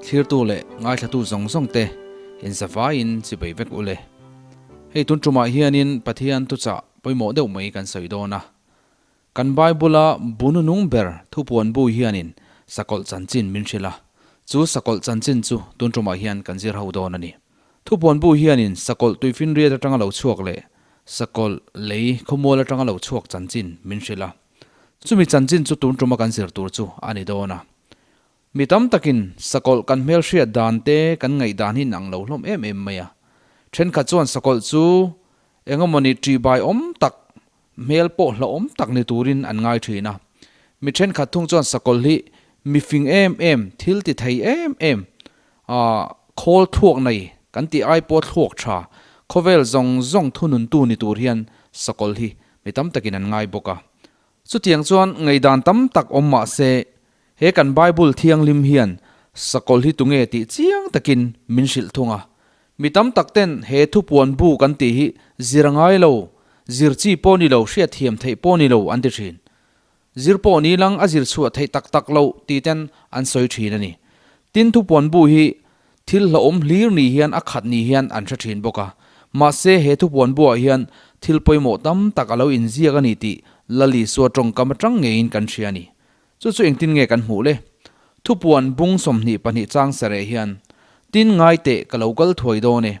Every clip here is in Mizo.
Thlirtu leh ngaithlatu zawng zawng te inzavaiin chibei vek ule. Hei tun tumah hianin Pathian thuchah pawimawh deuh mai kan sawi dawn a. Kan Bible-a bu nunung ber thupuan bu hianin sakawlh chanchin min hrilh a, chu sakawlh chanchin chu tun tumah hian kan zir ho dawn a ni. Thupuan bu hianin sakawlh tuifinriat atanga lo chhuak leh sakawlh lei khawmual atanga lo chhuak chanchin min hrilh a. Chumi chanchin chu tun tuma kan zir tur chu a ni dawn a. Mi tam takin sakawlh kan hmelhriat dan te kan ngaihdan hi inang lo hlawm em em mai a. Thenkhat chuan sakawlh chu engemawni ṭihbai awm tak, hmel pawh hlauhawm tak ni turin an ngai ṭhin a. Mi thenkhat thung chuan sakawlh hi mi fing em em, thil ti thei em em, khawl thluak nei kan tih ai pawh thluak ṭha, khawvel zawng zawng thununtu ni tur hian sakawlh hi mi tam takin an ngai bawk a. Chutiang chuan ngaihdan tam tak awm mah se, he kan Bible thianghlim hian sakawlh hi tunge tih chiang takin min hrilh thung a. Mi tam tak ten he thupuan bu kan tih hi zir a ngai lo, zir chi pawh ni lo, hriatthiam theih pawh ni lo an ti thin. Zir pawh ni lang a zir chhuah theih tak tak loh tih ten an sawi thin a ni. Tin thupuan bu hi thil hlauhawm hlir ni hian a khat ni hian an hre thin bawk a. Mahse he thupuan buah hian thil pawimawh tam tak a lo inziak a ni tih Lal Isua tawngkam atang ngeiin kan hria a ni. Chu chu engtin nge kan hmuh le? Thupuan bung 22 chang sareh hian, Tin ngai teh ka lo kal thuai dawn e,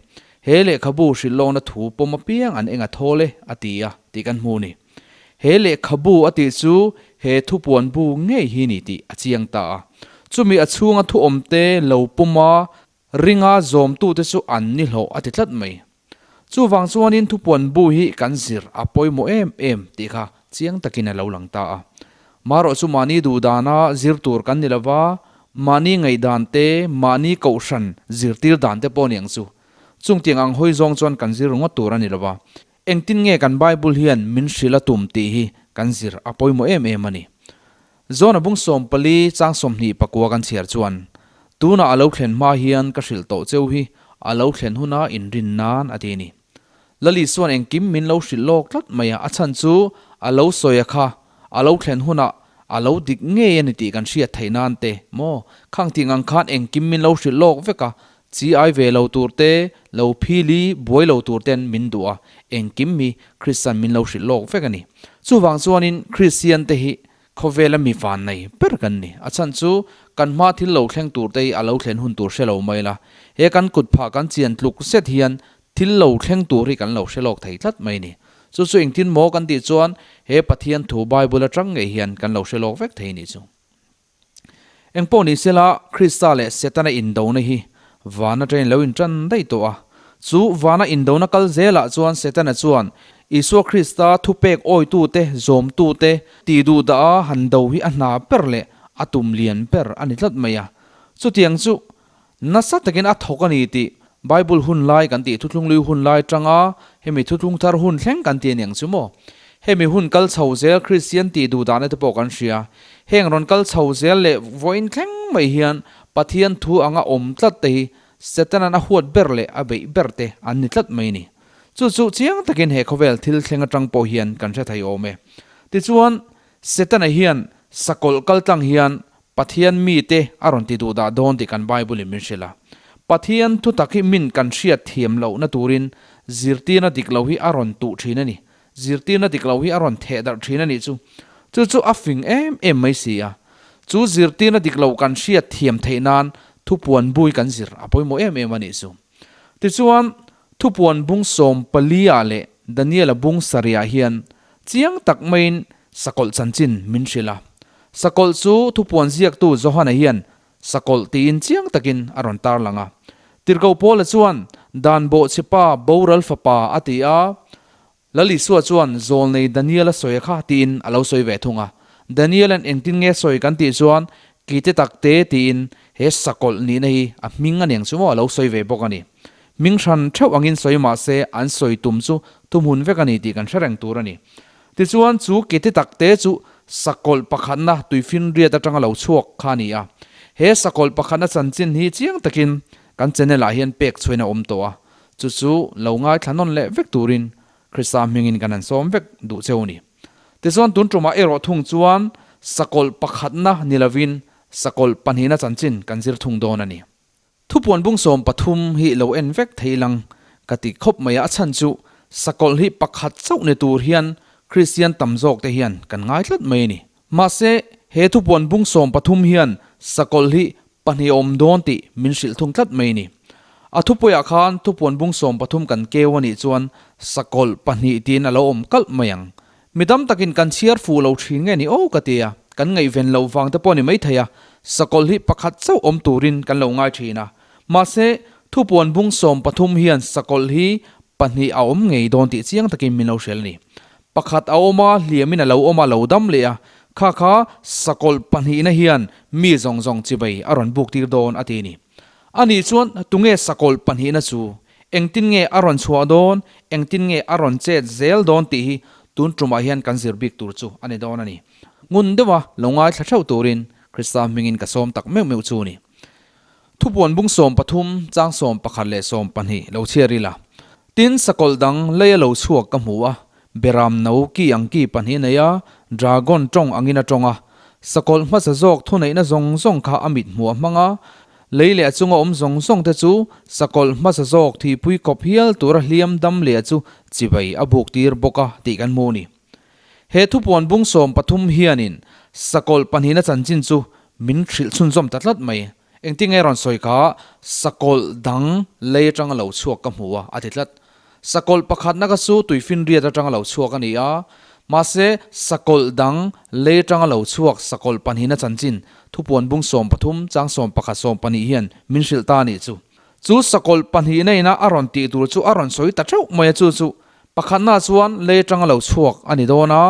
he lehkhabu hrilhlawkna thu pawm apiang an eng a thawl e a ti a tih kan hmu ni. He lehkhabu a tih chu he thupuan bu ngei hi ni tih a chiang ta a. Chumi a chhunga thu awmte lo puma ringa zawmtute chu an ni hlawh a ti tlat mai. Chuvang chuanin thupuan bu hi kan zir a pawimawh em em tih kha chiang takin a lo lang ta a. Marawh chu mahni duhdana zir tur kan ni lova, mahni ngaihdan te, mahni kohhran zirtir dan te pawh niang chu. Chungtiang ang hawi zawng chuan kan zir ringawt tur a ni lova. Engtin nge kan Bible hian min hrilh a tum tih hi kan zir a pawimawh em em a ni. Zona bung 14 chang 29 kan chhiar chuan, Tunah a lo thlen hma hian ka hrilh tawh cheu hi a lo thlen huna inrin nan a ti a ni. Lali chuan engkim min lo hrilh lawk tlat mai a, a chhan chu a lo sawi a kha, a lo thlen hunah a lo dik ngei a ni tih kan hriat theih nan te maw? Khang tih ngang khan engkim min lo hrilh lawk vek a, Chi ai ve lo tur te, lo phili buai lo tur ten min duh a, engkim hi Kristian min lo hrilh lawk vek a ni. Chuvang chuanin Kristian te hi khawvela mi van nei ber kan ni. A chhan chu kan hma thil lo thleng tur te hi a lo thlen hun tur hre lo mai la. He kan kut phah kan chian tluk zet hian thil lo thleng tur hi kan lo hre lawk thei tlat mai ni. Chu chu engtin maw kan tih chuan he Pathian thu Bible atang ngei hian kan lo hre lawk vek thei ni chu. Engpawh ni sela, Krista leh Setana indona hi vana train lo intan daih tawh a. Chu vana indona kal zelah chuan Setana chuan Isua Krista thupek awitute, zawmtute tih duh dah a han do hi a hna ber leh a tum lian ber a ni tlat mai a. Chutiang chu nasa takin a thawk a ni tih Bible hun lai kan tih thuthlunglui hun lai tanga hemi thuthlung thar hun thleng kan ti aniang chu maw? Hemi hun kal chho zel Kristian tih duh dahna te pawh kan hria. Heng rawn kal chho zel leh vawiin thleng mai hian Pathian thu anga awm tlat te hi Setanan a huat ber leh a beih ber te an ni tlat mai ni. Chu chu chiang takin he khawvel thil thleng atang pawh hian kan hre thei awm e. Tichuan, Setana hian sakawlh kal tlang hian Pathian mite a rawn ti duh dah dawn tih kan Bible in min hrilh a. Pathian thutak hi min kan hriat thiam lohna turin zirtirna dik lo hi a rawn tuh thin a ni. Zirtirna dik lo hi a rawn theh darh thin a nih chu. Chu chu a fing em em mai si a. Chu zirtirna dik lo kan hriat thiam theih nan thupuan bui kan zir a pawimawh em em a nih chu. Tichuan, thupuan bung 14 ah leh Daniela bung sarih ah hian chiang tak maiin sakawlh chanchin min hrilh a. Sakawlh chu thupuan ziaktu Johana hian sakawlh tiin chiang takin a rawn tarlang a. Tirhkoh Paula chuan Dan bawhchhepa boral fapa a ti a, Lal Isua chuan zawlnei Daniel a sawi a kha tiin a lo sawi ve thung a. Daniel-a'n engtin nge sawi kan tih chuan kite tak te tiin he sakawlh nihna hi a hming a niang chu maw a lo sawi ve bawk a ni. Hming hran theuh angin sawi mah se an sawi tum chu thuhmun vek a ni tih kan hre reng tur a ni. Tichuan chu kete tak te chu sakawlh pakhatna tuifinriat atanga lo chhuak kha a ni a. He sakawlh pakhatna chanchin hi chiang takin kan channel ah hian pek chhuain a awm tawh a, chu chu lo ngaithla nawn leh vek turin Krista hmingin kan han sawm vek duh cheu a ni. Tichuan tun tumah erawh thung chuan sakawlh pakhatna ni lovin sakawlh pahnihna chanchin kan zir thung dawn a ni. Thupuan bung 13 hi lo en vek thei lang ka ti khawp mai a, a chhan chu sakawlh hi pakhat chauh ni tur hian Kristian tam zawk te hian kan ngai tlat mai a ni. Mahse, he thupuan bung 13 hian sakawlh hi pahnih a awm dawn tih min hrilh thung tlat mai a ni. A thupuiah khan thupuan bung 13 kan keu a nih chuan sakawlh pahnih tiin a lo awm kalh mai ang. Mi tam takin kan chhiar fuh lo thin nge ni aw ka ti a, kan ngaihven loh vang te pawh ni maithei a, sakawlh hi pakhat chauh awm turin kan lo ngai thin a. Mahse, thupuan bung 13 hian sakawlh hi pahnih a awm ngei dawn tih chiang takin min lo hrilh a ni. Pakhat a awm a, hliamin a lo awm a, lo dam leh a, kha kha sakawlh pahnihna hian mi zawng zawng chibai a rawn buk tir dawn a ti a ni. Anih chuan tunge sakawlh pahnihna chu? Engtin nge a rawn chhuah dawn? Engtin nge a rawn chet zel dawn tih hi tun tumah hian kan zir bik tur chu a ni dawn a ni. Ngun deuha lo ngaithla theuh turin Krista hmingin ka sawm tak meuh meuh chu a ni. Thupuan bung 13, chang 11 leh 12 lo chhiar ila. Tin, sakawlh dang lei a lo chhuak ka hmu a, beram no ki ang ki pahnih nei a, dragon tawng angin a tawng a. Sakawlh hmasa zawk thuneihna zawng zawng kha a mit hmuh a hmang a, lei leh a chunga awm zawng zawng te chu sakawlh hmasa zawk thihpui kawp hial tura hliam dam leh chu chibai a buk tir bawk a tih kan hmu a ni. He thupuan bung 13 hianin sakawlh pahnihna chanchin chu min hrilh chhunzawm ta tlat mai. Engtinge rawn sawi kha sakawlh dang lei atanga lo chhuak ka hmu a, a ti tlat. Sakawlh pakhatna ka chu tuifinriat atanga lo chhuak a ni a, mahse sakawlh dang lei atanga lo chhuak sakawlh pahnihna chanchin thupuan bung 13 chang 11 12 hian min hrilh ta a nih chu. Chu sakawlh pahnihna ina a rawn tih tur chu a rawn sawi ta theuh mai a, chu chu pakhatna chuan lei atanga lo chhuak a ni dawn a,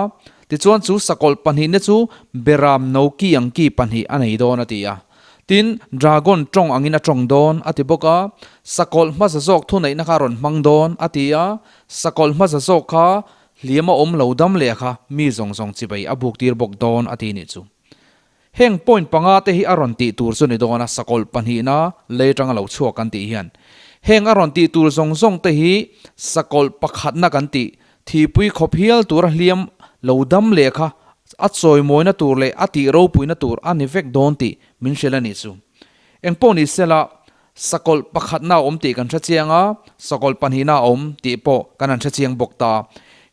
tichuan chu sakawlh pahnihna chu beram no ki ang ki pahnih a nei dawn a ti a. Tin, dragon tawng angin a tawng dawn, a ti bawk a. Sakawlh hmasa zawk thuneihna kha a rawn hmang dawn, a ti a. Sakawlh hmasa zawk kha hliam a awm lo dam leh kha mi zawng zawng chibai a buk tir bawk dawn, a ti nih chu. Heng point panga te hi a rawn tih tur chu ni dawn a, sakawlh pahnihna lei atanga lo chhuak kan tih hian. Heng a rawn tih tur zawng zawng te hi sakawlh pakhatna kan tih, thihpui khawp hial tura hliam lo dam leh kha a chawimawina tur leh a tih ropuina tur a ni vek dawn tih min hrilh a nih chu. Engpawh ni sela, sakawlh pakhatna a awm tih kan hre chiang a, sakawlh pahnihna a awm tih pawh kan han hre chiang bawk ta.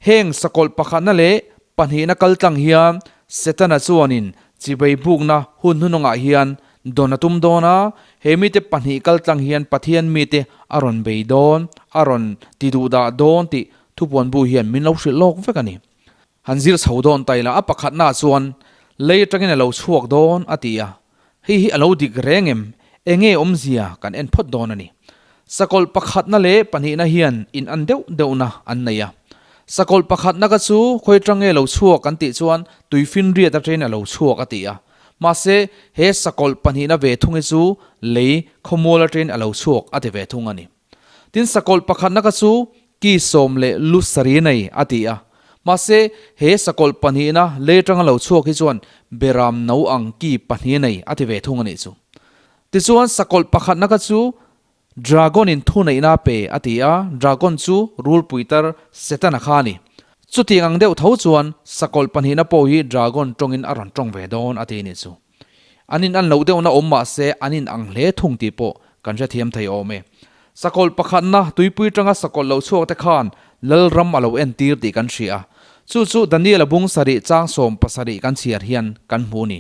Heng sakawlh pakhatna leh pahnihna kal tlang hian Setana chuanin chibei bukna hun hnunawngah hian dawn a tum dawn a, he mite pahnih kal tlang hian Pathian mite a rawn bei dawn, a rawn ti duhdah dawn tih Thupuan bu hian min lo hrilh lawk vek a ni. Han zir chho dawn ta ila, a pakhatnaah chuan lei atangin a lo chhuak dawn a ti a, hei hi a lo dik reng em? Enge awmzia kan en phawt dawn a ni. Sakawlh pakhatna leh pahnihna hian in an deuh deuhna an nei a. Sakawlh pakhatna ka chu khawi atang nge lo chhuak kan tih chuan tuifinriat atangin a lo chhuak a ti a. Mahse, he sakawlh pahnihna ve thung hi chu lei khawmual atangin a lo chhuak a ti ve thung a ni. Tin, sakawlh pakhatna kha chu ki sawm leh lu sarih nei a ti a. Mahse, he sakawlh pahnihna lei atanga lo chhuak hi chuan beram no ang ki pahnih nei a ti ve thung a nih chu. Tichuan, sakawlh pakhatna kha chu Dragon in thuneihna a pe a ti a, Dragon chu rulpui tar Setana kha a ni. Chutiang ang deuh tho chuan sakawlh pahnihna pawh hi Dragon tawngin a rawn tawng ve dawn a ti a nih chu. An in an loh deuhna awm mah se an in ang hle thung tih pawh kan hrethiam thei awm e. Sakawlh pakhatna tuipui tanga sakawlh lo chhuak te khan Lalram a lo entir tih kan hria. Chu chu Daniel-a bung sarih chang 17 kan chhiar hian kan hmu a ni.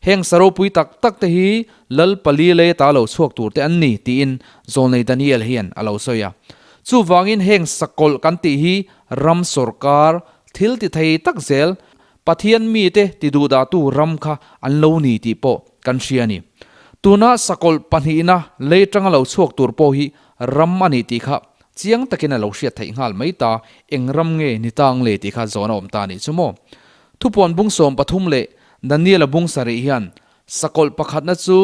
Heng saropui tak tak te hi Lal pali lei ata lo chhuak tur te an ni tiin Zawlnei Daniel hian a lo sawi a. Chuvangin heng sakawlh kan tih hi ram sawrkar thil ti thei tak zel Pathian mite tiduhdahtu ram kha an lo ni tih pawh kan hria a ni. Tuna sakawlh pahnihna lei tanga lo chhuak tur pawh hi ram a ni tih kha chiang takin a lo hriat theih nghal mai ta, eng ram nge ni tang le tih kha zawn a awm ta a nih chu maw. Thupuan bung 13 leh Daniel-a bung sarih hian sakawlh pakhatna chu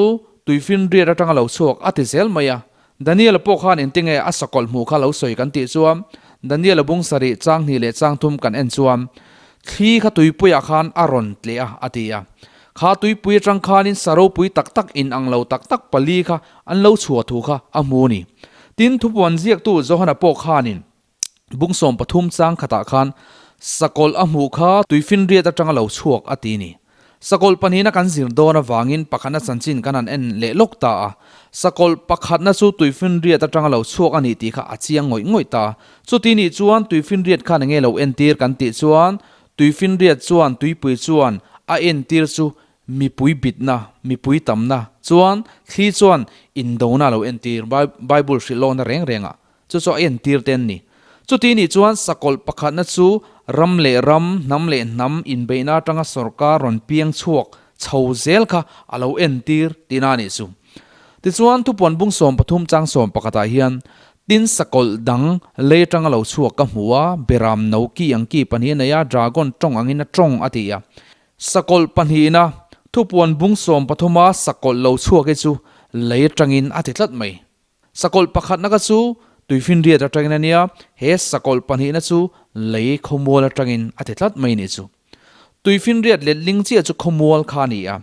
tuifinriat atanga lo chhuak a ti zel mai a. Daniel-a pawh khan engtinge a sakawlh hmuh kha lo sawi kan tih chuan Daniel-a bung sarih chang hnih leh chang thum kan en chuan thli kha tuipuiah khan a rawn tleh a, a ti a. Kha tuipui atang khanin sa ropui tak tak in ang lo tak tak pali kha an lo chhuah thu kha a hmu a ni. Tin, thupuan ziaktu Johana pawh khanin bung 13 chang khatah khan sakawlh a hmuh kha tuifinriat atanga lo chhuak a ti a ni. Sakawlh pahnihna kan zir dawn avangin pakhatna chanchin kan han en leh lawk ta a. Sakawlh pakhatna chu tuifinriat atanga lo chhuak a nih tih kha a chiang ngawih ngawih ta. Chuti nih chuan tuifinriat khan enge lo entir kan tih chuan tuifinriat chuan tuipui chuan a entir chu mipui bitna, mipui tamna chuan thli chuan indona a lo entir Bible hrilh lawkna reng rengah Chu chu a entir te an ni. Chuti nih chuan sakawlh pakhatna chu ram leh ram, hnam leh hnam inbeihna atanga sorkar rawn piang chhuak chho zel kha a lo entir tihna a nih chu. Tichuan thupuan bung 13 chang sawm pakhatah hian tin sakawlh dang lei atanga lo chhuak ka hmu a, beram no ki ang ki pahnih a nei a, dragon tawng angin a tawng a ti a. Sakawlh pahnihna thupuan bung 13 a sakawlh lo chhuak hi chu lei atangin a ti tlat mai. Sakawlh pakhatna kha chu tuifinriat atangin a nia, he sakawlh pahnihna chu lei khawmual atangin a ti tlat mai nih chu. Tuifinriat letling chiah chu khawmual kha a ni a,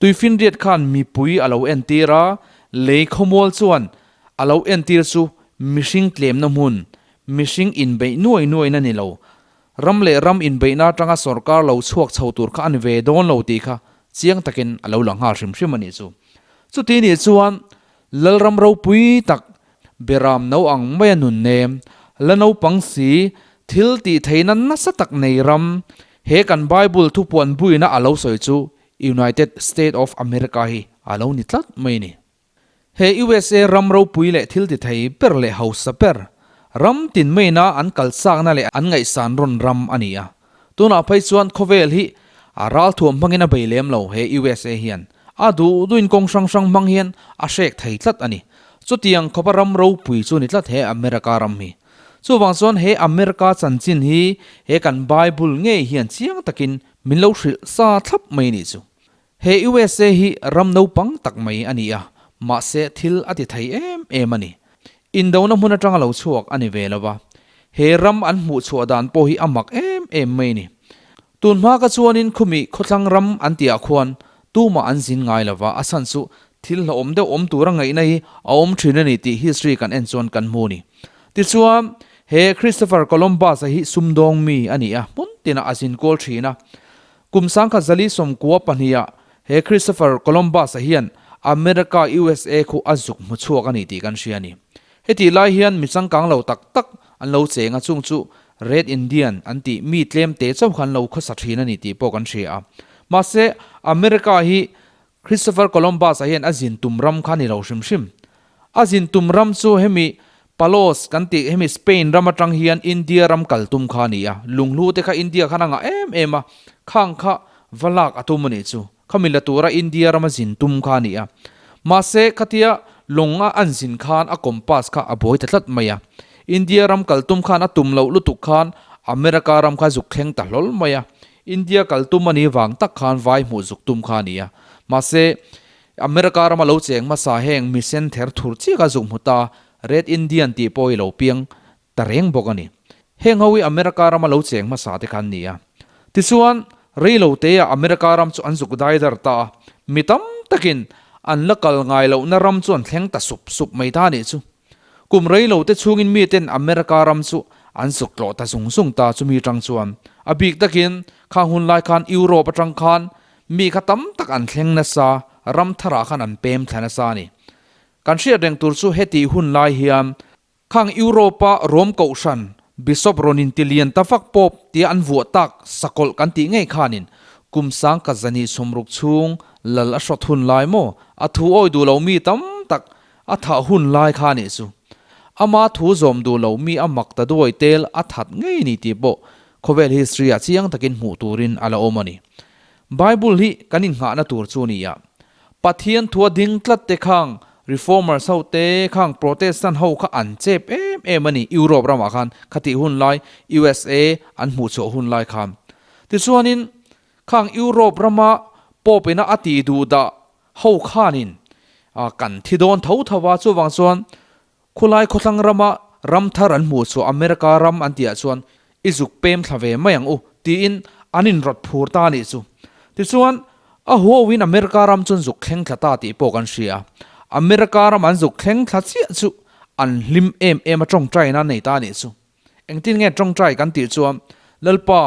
tuifinriat khan mipui a lo entir a, lei khawmual chuan a lo entir chu mihring tlemna hmun, mihring inbeih nuai nuaina ni lo, ram leh ram inbeihna atanga sawrkar lo chhuak chho tur kha a ni ve dawn lo tih kha chiang takin a lo lang nghal hrim hrim a nih chu. Chuti nih chuan Lalram ropui tak, beram no ang maia nun nem, la naupang si, thil tih theihna nasa tak nei ram, he kan Bible thupuan buina a lo sawi chu United State of America hi a lo ni tlat mai ni. He USA ram ropui leh thil ti thei ber leh hausa ber, ram tin maina an kalchakna leh an ngaihsan rawn ram a ni a. Tunah phei chuan khawvel hi a ralthuam hmangin a bei lem lo he USA hian a duh duhin kawng hrang hrang hmang hian a hrek thei tlat a ni. Chutiang khawpa ram ropui chu ni tlat he America ram hi. Chuvang chuan he America chanchin hi he kan Bible ngei hian chiang takin min lo hrilh sa thlap mai nih chu. He USA hi ram naupang tak mai a ni a, mahse thil a ti thei em em a ni. Indona hmun atanga lo chhuak a ni ve lo va, he ram an hmuh chhuah dan pawh hi a mak em em mai ni. Tun hma ka chuanin khumi khawthlang ram an tihah khuan tumah an zin ngai lo va, a chhan chu thil hlauhawm deuh awm tura ngaihna hi a awm thin a ni tih history kan en chuan kan hmu ni. Tichuan, he Christopher Columbus-a hi sumdawng mi a ni a, hmun tinah a zin kual thin a. Kum 1992ah he Christopher Columbus-a hian America, USA, khu a zuk hmu chhuak a ni tih kan hria a ni. Hetih lai hian mi changkang lo tak tak an lo cheng a, chung chu Red Indian an tih mi tlem te chauh kha an lo khawsa thin a ni tih pawh kan hria a. Mahse, America hi Christopher Columbus-a hian a zin tum ram kha a ni lo hrim hrim. A zin tum ram chu hemi Palos kan tih hemi Spain ram atang hian India ram kal tum kha a ni a. Lunghlu te kha India khan a ngah em em a, khang kha va lak a tum a nih chu. Khami la tura India rama zin tum kha a ni a. Mahse, khatia lawng a an zin khan a compass kha a buai ta tlat mai a. India ram kal tum khan a tum loh lutuk khan America ram kha zuk thleng ta hlawl mai a. India kal tum a nih vang tak khan vai hmuh zuk tum kha a ni a. Mahse, America rama lo cheng hmasa heng misen ther thur chiah kha zuk hmu ta, Red Indian tih pawh hi lo piang ta reng bawk a ni. Heng ho hi America rama lo cheng hmasa te kha an ni a. Tichuan, rei lo te ah America ram chu an zuk dai dar ta a, mi tam takin an la kal ngai lohna ram chu an thleng ta sup sup mai ta a nih chu. Kum rei lo te chhungin mi ten America ram chu an zuk tlawh ta zung zung ta chumi tang chuan. A bik takin khang hun lai khan Europe atang khan mi kha tam tak an thleng nasa, ram tharah khan an pem thla nasa a ni. Kan hriat reng tur chu heti hun lai hian khang Europe-a Rome kohhran Bishop rawn inti lian ta vak Pope tia an vuah tak sakawlh kan tih ngei khanin kum sang ka zani sawmruk chhung lal a hrawt hun lai maw a thu awi duh lo mi tam tak A thah hun lai kha nih chu. Ama thu zawm duh lo mi a mak ta duai tel a that ngei ni tih pawh khawvel history ah chiang takin hmuh turin a la awm a ni. Bible hi kan innghahna tur chu a ni a. Pathian thua ding tlat te khang Reformers ho te khang Protestant ho kha an chep em em a ni Europe ramah khan khatih hun lai USA an hmuh chhuah hun lai khan. Tichuanin khang Europe rama Pope ina a tih duh dah Ho khanin kan thi dawn tho tho a, chuvang chuan khulai khawthlang rama ram thar an hmuh chu America ram an tihah chuan i zuk pem thla ve mai ang u tiin an inrawt phur ta a nih chu. Tichuan a huauin America ram chuan zuk thleng thla ta tih pawh kan hria. America ram an zuk thleng thla chiah chu an hlim em em a tawngtaina an nei ta a nih chu. Engtin nge tawngtai kan tih chuan, Lalpa,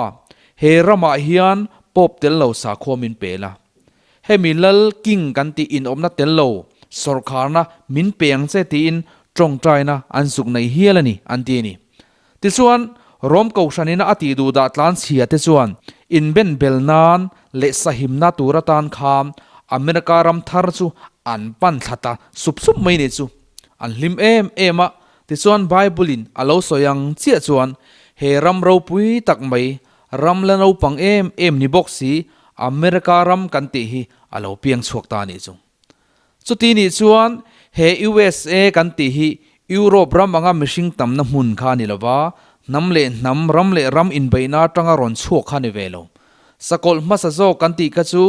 he ramah hian Pope tel lo sakhua min pe la. Hemi lal king kan tih inawpna tel lo sawrkharna min pe ang che tiin tawngtaina an zuk nei hial a ni an ti a ni. Tichuan, Rom Kohhranina a tih duh dah tlan chhia te chuan inben bel nan leh sahimna tur atan khan America ram thar chu an pan thla ta sup sup mai ni chu. An hlim em em a, tichuan Bible-in a lo sawi ang chiah chuan he ram ropui tak mai, ram la naupang em em ni bawk si America ram kan tih hi a lo piang chhuak ta a nih chu. Chuti nih chuan he USA kan tih hi Europe ram anga mihring tamna hmun kha a ni lova, hnam leh hnam, ram leh ram inbeihna atanga rawn chhuak kha a ni ve lo. Sakawlh hmasa zawk kan tih kha chu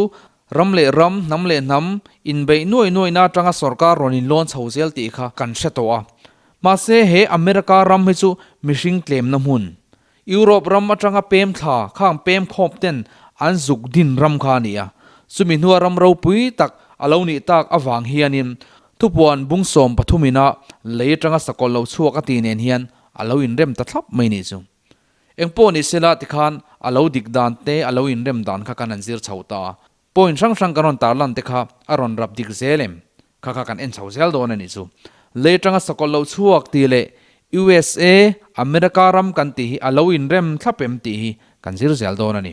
ram leh ram, hnam leh hnam inbeih nuai nuaina atanga sorkar rawn inlawn chho zel tih kha kan hre tawh a. Mahse he America ram hi chu mihring tlemna hmun, Europe ram atanga pem thla khang pem khawp ten an zuk din ram kha a ni a, chumi hnua ram ropui tak a lo nih tak avang hianin thupuan bung 13 ina lei atanga sakawlh lo chhuak a tih nen hian a lo inrem ta thlap mai nih chu. Engpawh ni sela tikhan a lo dik dan te a lo inrem dan kha kan han zir chho ta a. Point hrang hrang kan rawn tarlan te kha a rawn rap dik zel em? Kha kha kan en chho zel dawn a nih chu. Lei atanga sakawlh lo chhuak tih leh USA, America ram kan tih hi a lo inrem thlap em tih hi kan zir zel dawn a ni.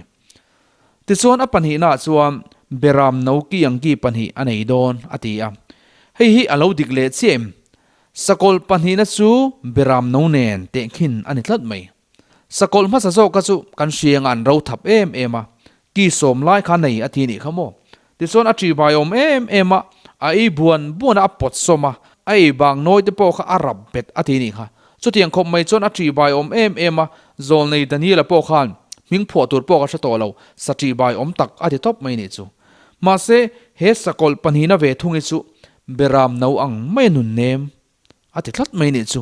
Tichuan a pahnihnaah chuan Beram no ki ang ki pahnih a nei dawn a ti a. Hei hi a lo dik leh chiah em? Sakawlh pahnihna chu Beram no nen tehkhin a ni tlat mai. Sakawlh hmasa zawk kha chu kan hriang an ro thap em em a, ki sawm lai kha nei a ti nih kha maw? Tichuan a ṭihbai awm em em a, a ei buan buan a, a pawt sawm a, a ei bang nawi te pawh kha a rap bet a ti nih kha. Chutiang khawp mai chuan a ṭihbai awm em em a, Zawlnei Daniela pawh khan hming phuah tur pawh ka hre tawh lo, sa ṭihbai awm tak a ti tawp mai nih chu. Mahse, he sakawlh pahnihna ve thung hi chu Beram no ang mai a nun nem. A ti tlat mai nih chu.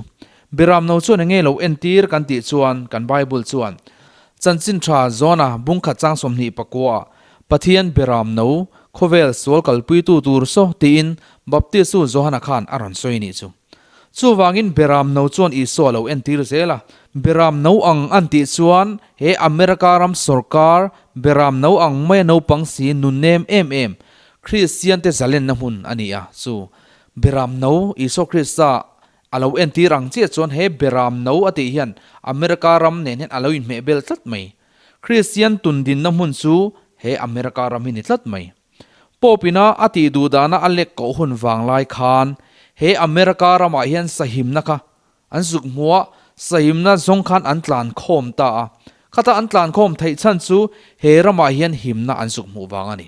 Biram no chuan enge lo entir kan tih chuan kan Bible chuan Chanchin tha Jona bungkhat chang 29 ah Pathian Biram no khawvel sual kalpuitu tur saw tiin Baptistu Johana khan a rawn sawi nih chu. Chuvangin Biram no chuan Isua lo entir zel a. Biram no ang an tih chuan he America ram sawrkar Biram no ang maia naupang si nunnem em em Kristian te zalenna hmun a ni a chu. Beram no, Isua Krista a lo entir ang chiah chuan he Beram no a tih hian America ram nen hian a lo inhmeh bel tlat mai. Kristian tundinna hmun chu he America ram hi ni tlat mai. Pope ina a tih duh dana a lek koh hun vang lai khan he America ramah hian sahimna kha an zuk hmu a, sahimna zawng khan an tlan khawm ta a. Khata an tlan khawm theih chhan chu he ramah hian himna an zuk hmuh vang a ni.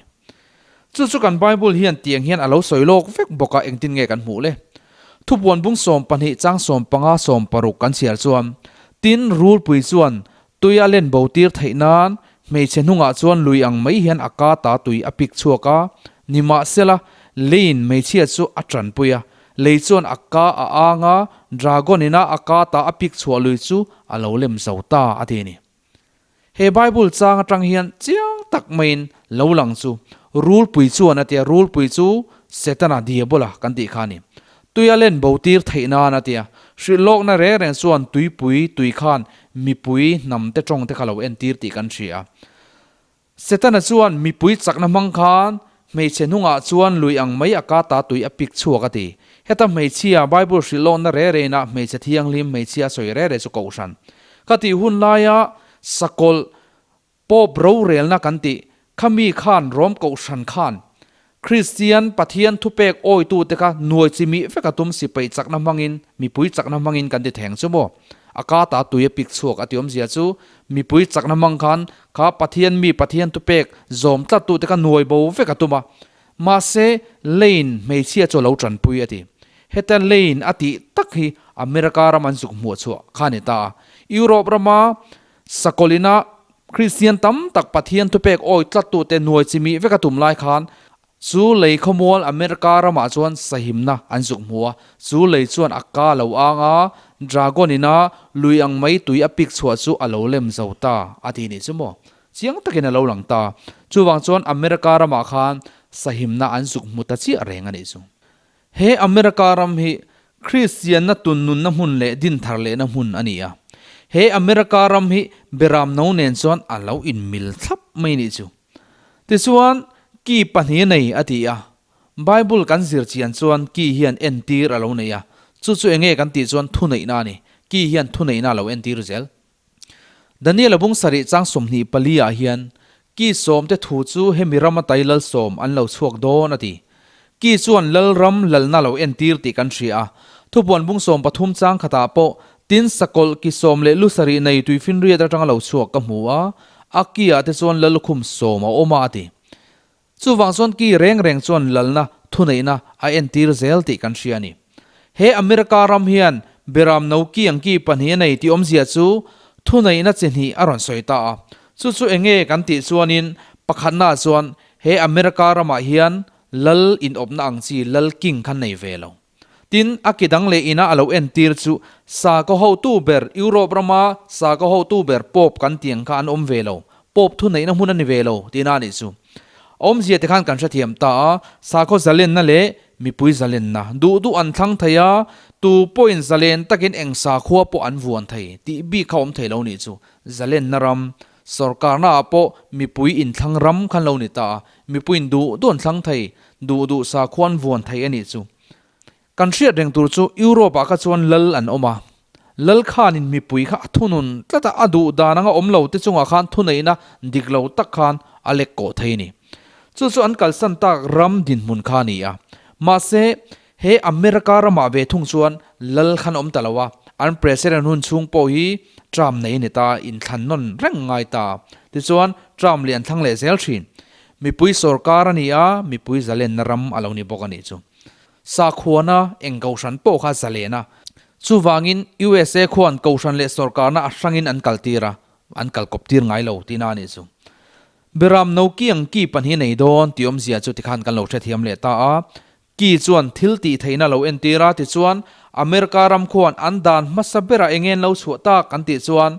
Chu chu kan Bible hian tiang hian a lo sawi lawk vek bawk a, engtin nge kan hmuh le? Thupuan bung 12 chang 15 16 kan chhiar chuan, Tin, rulpui chuan tui a len bo tir theih nan hmeichhe hnungah chuan lui ang mai hian a ka ta tui a pik chhuak a, nimahsela leiin hmeichhia chu a tanpui a, lei chuan a ka a ang a, dragon ina a ka ta a pik chhuah lui chu a lo lem zo ta a ti a ni. He Bible chang atang hian chiang tak maiin lo lang chu rulpui chuan a tia, rulpui chu Setana, Diabola kan tih kha a ni. Tuia len bo tir theih nan a tia, hrilhlawkna reng reng chuan tuipui tui khan mipui hnam te tawng te kha lo entir tih kan hria. Setana chuan mipui chakna hmang khan hmeichhe hnungah chuan lui ang mai a ka ta tui a pik chhuak a ti. Heta hmeichhia Bible hrilhlawkna re reina hmeichhe thianghlim hmeichhia a sawi re re chu kohhran ka tih hun laia sakawlh Pope rorelna kan tih kha mi khan Rom kohhran khan Kristian Pathian thupek awitute kha nuai chi mih vek a tum sipai chakna hmangin mipui chakna hmangin kan ti theng chu maw? A ka ta tui a pik chhuak a ti awmzia chu mipui chakna hmang khan kha Pathian mi Pathian thupek zawm tlattute kha nuai bo vek a tum a. Mahse Lane hmeichhia chu a lo tanpui a ti. Heta Lane a tih tak hi America ram an zuk hmuh chhuah kha a ni ta a. Europe rama Sakawlina Kristian tam tak Pathian thupek awi tlattute nuai chimih vek a tum lai khan chu lei khawmual America ramah chuan sahimna an zuk hmu a, chu lei chuan a ka lo ang a, dragon ina lui ang mai tui a pik chhuah chu a lo lem zo ta a ti nih chu maw? Chiang takin a lo lang ta. Chuvang chuan America ramah khan sahimna an zuk hmu ta chiah reng a nih chu. He America ram hi Kristianna tunnunna hmun leh dinthar lehna hmun a ni a. He America ram hi Beram no nen chuan a lo inmil thlap mai nih chu. Tichuan, ki pahnih a nei a ti a. Bible kan zir chian chuan ki hian entir a lo nei a. Chu chu enge kan tih chuan thuneihna a ni. Ki hian thuneihna a lo entir zel. Daniel-a bung sarih chang 24 ah hian ki sawmte thu chu hemi rama tai lal sawm an lo chhuak dawn a ti. Ki chuan lal ram lalna lo entir tih kan hria a. Thupuan bung 13 chang khatah pawh tin sakawlh ki sawm leh lu sarih nei tuifinriat atanga lo chhuak ka hmu a, a ki ah te chuan lal lukhum sawm a awm a a ti. Chuvang chuan ki reng reng chuan lalna thuneihna a entir zel tih kan hria a ni. He America ram hian Beram no ki ang ki pahnih a nei tih awmzia chu thuneihna chi hnih a rawn sawi ta a. Chu chu enge kan tih chuanin pakhatnaah chuan he America ramah hian lal inawpna ang chi lal king khan nei ve lo. Tin, a ki dang leh ina a lo entir chu sakhaw hotu ber, Europe rama sakhaw hotu ber Pope kan tih ang kha an awm ve lo. Pope thuneihna hmun a ni ve lo tihna a nih chu. A awmzia te khan kan hrethiam ta a, sakhaw zalenna leh mipui zalenna duh duh an thlang thei a, tu pawhin zalen takin eng sakhua pawh an vuan thei tih bik kha awm thei lo nih chu. Zalenna ram, sorkarna ah pawh mipui inthlang ram khan lo ni ta a, mipuiin duh duh an thlang thei, duh duh sakhua an vuan thei a nih chu. Kan hriat reng tur chu Europe ah kha chuan lal an awm a, lal khanin mipui kha a thunun tlat a, a duh dan anga awm lo te chungah khan thuneihna dik lo tak khan a lek kawh thei a ni. Chu chu an kalsan tak ram dinhmun kha a ni a. Mahse, he America ramah ve thung chuan lal khan awm ta lo a, an president hun chhung pawh hi Trump nei a ni ta, inthlan nawn reng ngai ta. Tichuan, Trump lian thlang leh zel thin. Mipui sorkar a ni a, mipui zalenna ram a lo ni bawk a nih chu. Sakhuana eng kohhran pawh kha zalen a. Chuvangin USA khuan kohhran leh sorkarna a hrangin an kaltir a, an kalkawp tir ngai lo tihna a nih chu. Beram no ki ang ki pahnih nei dawn tih awmzia chu tikhan kan lo hrethiam leh ta a. Ki chuan thil tih theihna lo entir a, tichuan America ram khuan an dan hmasa berah eng nge an lo chhuah tak an tih chuan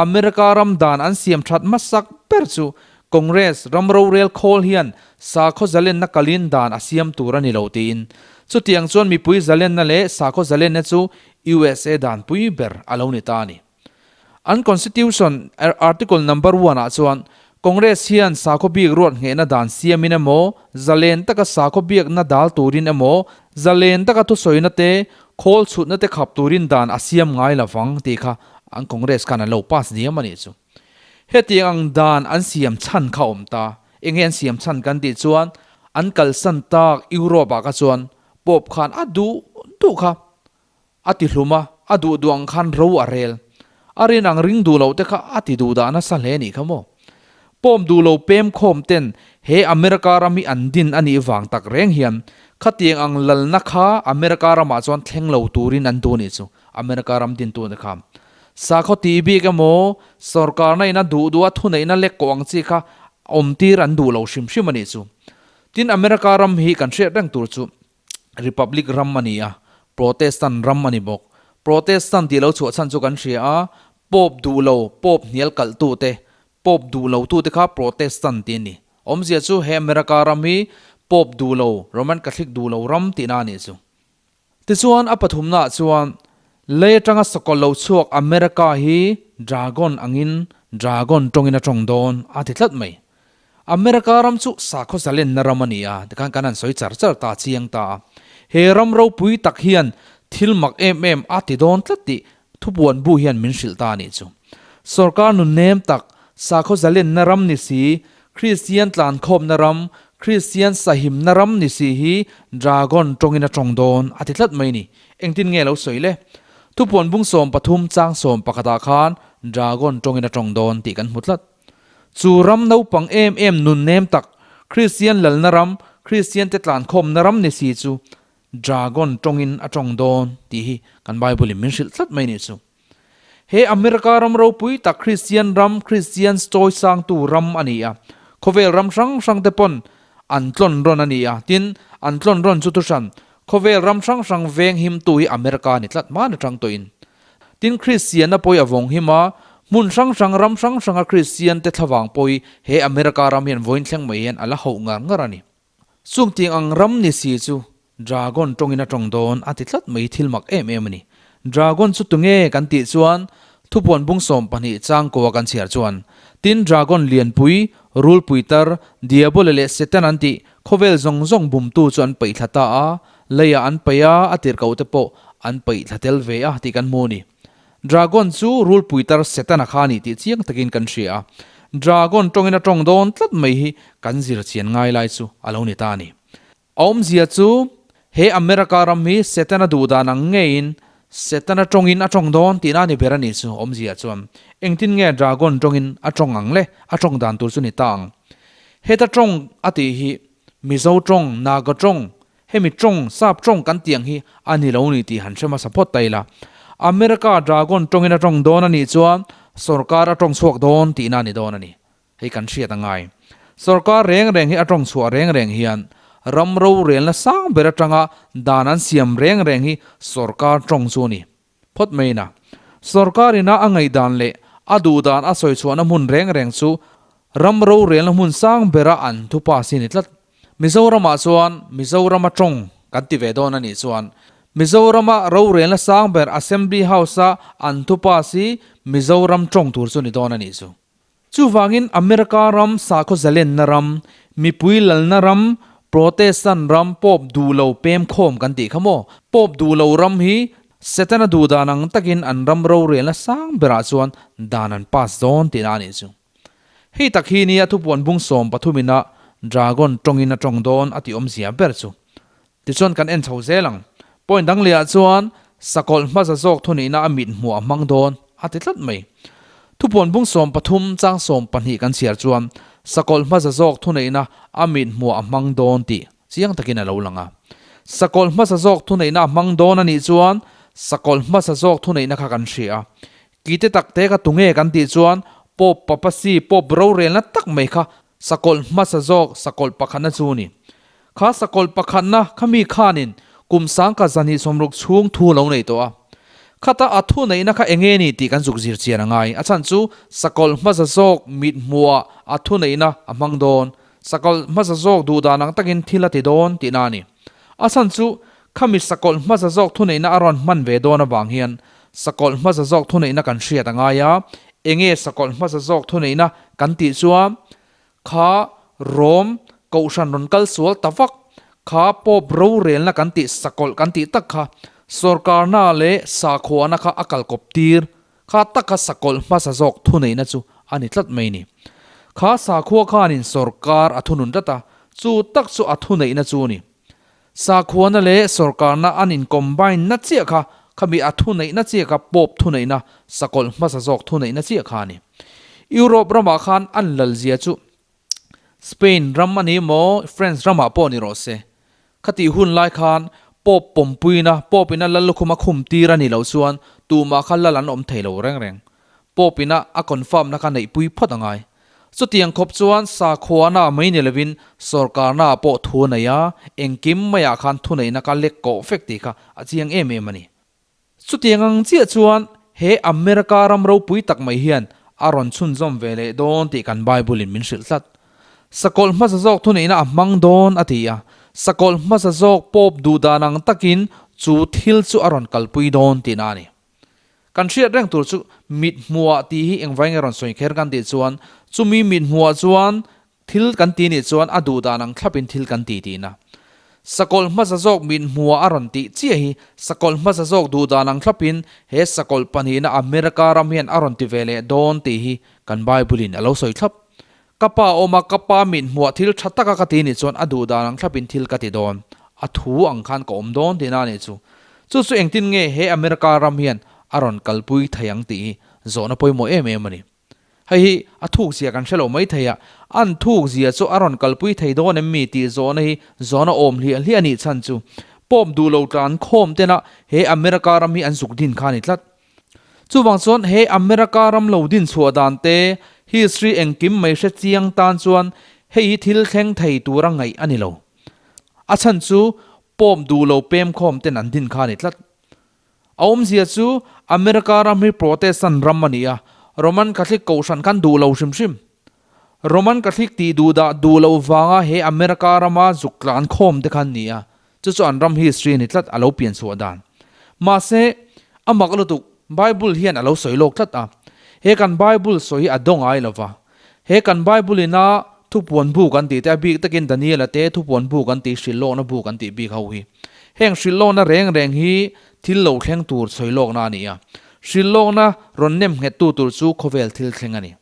America ram dan an siam that hmasak ber chu Congress ram rorel khawl hian sakhaw zalenna kalin dan a siam tur a ni lo tiin. Chutiang chuan mipui zalenna leh sakhaw zalenna chu USA dan pui ber a lo ni ta a ni. An Constitution Article Number One ah chuan Congress hian sakhaw bik ruat nghehna dan siamin emaw, zalen taka sakhaw biakna dal turin emaw, zalen taka thusawina te, khawl chhutna te khap turin dan a siam ngai lovang tih kha an Congress khan an lo pass diam a nih chu. Hetiang ang dan an siam chhan kha awm ta. Enge an siam chhan kan tih chuan an kalsan tak Europe ah kha chuan Pope khan a duh duh kha a ti hlum a, a duh duh ang khan ro a rel. A rin ang ring duh loh te kha a ti duh dah nasa hle nih kha maw. Pope duh lo pem khawm ten he America ram hi an din a nih vang tak reng hian khatiang ang lalna kha America ramah chuan thleng lo turin an duh nih chu America ram dintu te kha. Sakhaw tih bik emaw, sorkarna ina duh duha thuneihna lek kawh ang chi kha awmtir an duh lo hrim hrim a nih chu. Tin, America ram hi kan hriat reng tur chu Republic ram a ni a, Protestant ram a ni bawk. Protestant tih lo chhuah chhan chu kan hria a, Pope duh lo, Pope hnial kalh tu te, Pope duh lo tu te kha Protestant tih a ni. Awmzia chu he America ram hi Pope duh lo, Roman Catholic duh lo ram tihna a nih chu. Tichuan a pathumnaah chuan lei atanga sakawlh lo chhuak America hi dragon angin dragon tawngin a tawng dawn a ti tlat mai. America ram chu sakhaw zalenna ram a ni a, tikhan kan han sawi char char ta chiang ta a. He ram ropui tak hian thil mak em em a ti dawn tlat tih thupuan bu hian min hrilh ta a nih chu. Sorkar nunnem tak, sakhaw zalenna ram ni si, Kristian tlankhawmna ram, Kristian sahimna ram ni si hi dragon tawngin a tawng dawn a ti tlat mai ni. Engtin nge lo sawi le? Thupuan bung 13 chang 11 ah khan dragon tawngin a tawng dawn tih kan hmu tlat. Chu ram naupang em em nunnem tak, Kristian lalna ram, Kristian te tlankhawmna ram ni si chu dragon tawngin a tawng dawn tih hi kan Bible in min hrilh tlat mai ni chu. He America ram ropui tak Kristian ram, Kristian chawi sangtu ram a ni a. Khawvel ram hrang hrang te pawn an tlawn rawn a ni a. Tin, an tlawn rawn chu thuhran, khawvel ram hrang hrang veng himtu hi America a ni tlat hman atang tawhin. Tin, Kristianna pawh hi a vawng him a, hmun hrang hrang, ram hrang hranga Kristian te thlavang pawh hi he America ram hian vawiin thleng mai hian a la hauh ngar ngar a ni. Chung tiang ang ram ni si chu Dragon tawngin a tawng dawn a ti tlat mai thil mak em em a ni. Dragon chu tunge kan tih chuan thupuan bung 12 chang ko a kan chhiar chuan Tin, dragon lianpui, rulpui tar, Diabole leh Satan an tih khawvel zawng zawng bumtu chu an paih thla ta a, leiah an paih a, a tirhkohte pawh an paih thla tel ve a tih kan hmu a ni. Dragon chu rulpui tar Setana kha a ni tih chiang takin kan hria a, dragon tawngin a tawng dawn tlat mai hi kan zir chian ngai lai chu a lo ni ta a ni. A awmzia chu he America ram hi Setana duh dan ang ngeiin Setana tawngin a tawng dawn tihna a ni ber a ni chu awmzia chuan engtin nge dragon tawngin a tawng ang le a tawng dan tur chu ni ta ang. Heta tawng a tih hi Mizo tawng, Naga tawng, Hemi tawng, sap tawng kan tih ang hi a ni lo ni tih han hre hmasa phawt ta ila. America dragon tawngin a tawng dawn a nih chuan sorkar a tawng chhuak dawn tihna a ni dawn a ni. Hei kan hriat a ngai. Sorkar reng reng hi a tawng chhuah reng reng hian ram rorelna sang ber atanga dan an siam reng reng hi sorkar tawng chu a ni phawt mai na. Sorkar ina a ngaihdan leh a duhdan a sawi chhuahna hmun reng reng chu ram rorelna hmun sang bera an thupa si ni tlat. Mizoramah chuan Mizorama tawng kan ti ve dawn a nih chuan Mizorama rorelna sang ber Assembly House-a an thupa si Mizoram tawng tur chu ni dawn a nih chu. Chuvangin America ram sakhaw zalenna ram, mipui lalna ram, Protestant ram Pope duh lo pem khawm kan tih kha maw? Pope duh lo ram hi Setana duh dan ang takin an ram rorelna sang berah chuan dan an pass dawn tihna a nih chu. Hei tak hi nia thupuan bung 13 ina Dragon tawngin a tawng dawn a tih awmzia ber chu. Tichuan kan en chho zel ang. Point dang lehah chuan sakawlh hmasa zawk thunihna a mit hmuh a hmang dawn a ti tlat mai. Thupuan bung 13 chang 12 kan chhiar chuan sakawlh hmasa zawk thuneihna a mit hmuh a hmang dawn tih chiang takin a lo lang a. Sakawlh hmasa zawk thuneihna a hmang dawn a nih chuan sakawlh hmasa zawk thuneihna kha kan hria a. Kite takte kha tunge kan tih chuan Pope Papasi, Pope rorelna tak mai kha sakawlh hmasa zawk sakawlh pakhatna chu a ni. Kha sakawlh pakhatna kha mi khanin kum sangkhat zahnih sawmruk chhung thu a lo nei tawh a. Khata a thu neihna kha enge ni tih kan zuk zir chian a ngai. A chhan chu sakawlh hmasa zawk mit hmuhah a thu neihna a hmang dawn. Sakawlh hmasa zawk duh dan ang takin thil a ti dawn tihna a ni. A chhan chu khami sakawlh hmasa zawk thuneihna a rawn hman ve dawn avang hian sakawlh hmasa zawk thuneihna kan hriat a ngai a. Enge sakawlh hmasa zawk thuneihna kan tih chuan Kha Rom kohhran rawn kal sual ta vak, kha Pope rorelna kan tih sakawlh kan tih tak kha sorkarna leh sakhuana kha a kalkawp tir, kha tak kha sakawlh hmasa zawk thuneihna chu a ni tlat mai ni. Kha sakhua khanin sorkar a thunun tlat a, chu tak chu a thuneihna chu a ni. Sakhuana leh sorkarna an in combine na chiah kha khami a thuneihna chiah kha Pope thuneihna, sakawlh hmasa zawk thuneihna chiah kha a ni. Europe ramah khan an lal zia chu Spain ram a ni maw, France ramah pawh ni rawh se. Khatih hun lai khan Pope pawmpuina, Pope in a lal lukhum a khum tir a nih loh chuan tumah kha lal an awm thei lo reng reng. Pope in a a confirm na kha neihpui phawt a ngai. Chutiang khawp chuan sakhuana mai ni lovin sorkarna ah pawh thu a nei a, engkim maiah khan thuneihna ka lek kawh vek tih kha a chiang em em a ni. Chutiang ang chiah chuan he America ram ropui tak mai hian a rawn chhunzawm ve leh dawn tih kan Bible in min hrilh tlat. Sakawlh hmasa zawk thuneihna a hmang dawn a ti a, sakawlh hmasa zawk Pope duhdan ang takin chu thil chu a rawn kalpui dawn tihna a ni. Kan hriat reng tur chu mit hmuhah tih hi engvai nge rawn sawi kher kan tih chuan chumi mit hmuhah chuan thil kan ti nih chuan a duh dan ang thlapin thil kan ti tihna. Sakawlh hmasa zawk mit hmuhah a rawn tih chiah hi sakawlh hmasa zawk duh dan ang thlapin he sakawlh pahnihna America ram hian a rawn ti ve leh dawn tih hi kan Bible in a lo sawi thlap. Ka pa awm a, ka pa mit hmuhah thil tha taka ka ti nih chuan a duh dan ang thlapin thil ka ti dawn. A thu ang khan ka awm dawn tihna a nih chu. Chu chu engtin nge he America ram hian a rawn kalpui thei ang tih hi zawhna pawimawh em em a ni. Hei hi a thuk zia kan hre lo mai thei a, an thuk zia chu a rawn kalpui thei dawn em mi tih zawhna hi zawhna awm hliah hliah a nih chhan chu Pope duh lo tlan khawm tena he America ram hi an zuk din kha a ni tlat. Chuvang chuan he America ram lo din chhuah dan te, history engkim mai hre chiang tan chuan hei hi thil thleng thei tura ngaih a ni lo. A chhan chu Pope duh lo pem khawm ten an din kha a ni tlat. A awmzia chu America ram hi Protestant ram a ni a, Roman Catholic kohhran khan duh lo hrim hrim. Roman Catholic tih duh dah duh loh vanga he America rama zuk tlan khawm te khan ni a, chu chu an ram history a ni tlat, a lo pian chhuah dan. Mahse, a mak lutuk, Bible hian a lo sawi lawk tlat a. He kan Bible sawi hi a daw ngai lo va. He kan Bible ina thupuan bu kan tih te, a bik takin Daniela te thupuan bu kan tih, hrilhlawkna bu kan tih bik ho hi. Heng hrilhlawkna reng reng hi thil lo thleng tur sawi lawkna a ni a. Hrilhlawkna rawn nem nghettu tur chu khawvel thil thleng a ni.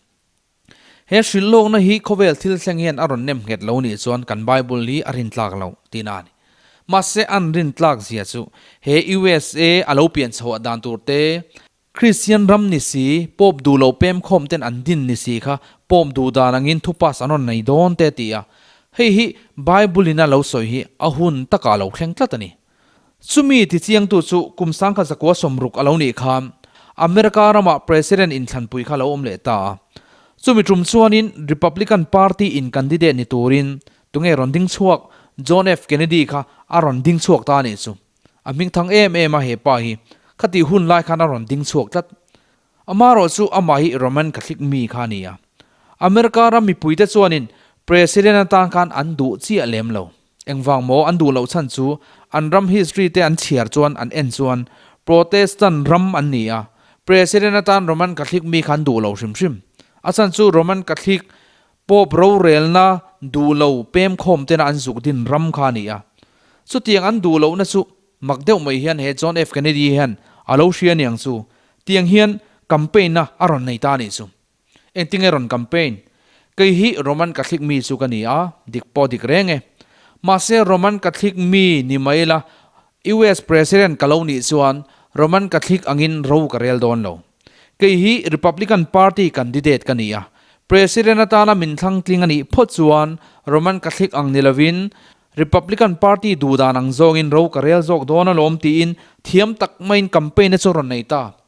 He hrilhlawkna hi khawvel thil thleng hian a rawn nem nghet lo nih chuan kan Bible hi a rintlak lo tihna a ni. Mahse an rintlak zia chu he USA a lo pian chhoah dan tur te, Kristian ram ni si, Pope duh lo pem khawm ten an din ni si kha Pope duh dan angin thu pass an rawn nei dawn te ti a. Hei hi Bible in a lo sawi hi a hun takah a lo thleng tlat a ni. Chumi ti chiangtu chu kum sangkhat zakua 60 a lo nih khan America ramah President inthlanpui kha lo awm leh ta a. Chumi tum chuanin Republican Party in candidate ni turin tunge rawn ding chhuak John F Kennedy kha a rawn ding chhuak ta a nih chu. A hmingthang em em a he pa hi. Khatih hun lai khan a rawn ding chhuak tlat. Amaherawh chu amah hi Roman Catholic mi kha a ni a. America ram mipuite chuanin President atan khan an duh chiah lem lo. Engvang maw an duh loh chhan chu an ram history te an chhiar chuan an en chuan Protestant ram an ni a. President atan Roman Catholic mi kha an duh lo hrim hrim. A chhan chu Roman Catholic Pope rorelna duh lo pem khawm tena an zuk din ram kha a ni a. Chutiang an duh lohna chu mak deuh mai hian he John F. Kennedy hian a lo hria aniang chu. Tiang hian campaign na a rawn nei ta a nih chu. Engtinge rawn campaign? Kei hi Roman Catholic mi chu ka ni a, dik pawh dik reng e. Mahse Roman Catholic mi ni mai la US President ka lo nih chuan Roman Catholic angin ro ka rel dawn lo. Kei hi Republican Party candidate ka ni a, President atana min thlangtling a nih phawt chuan Roman Catholic ang ni lovin Republican Party duhdan ang zawngin ro ka rel zawk dawn alawm tiin thiam tak maiin campaign-a chu rawn nei ta.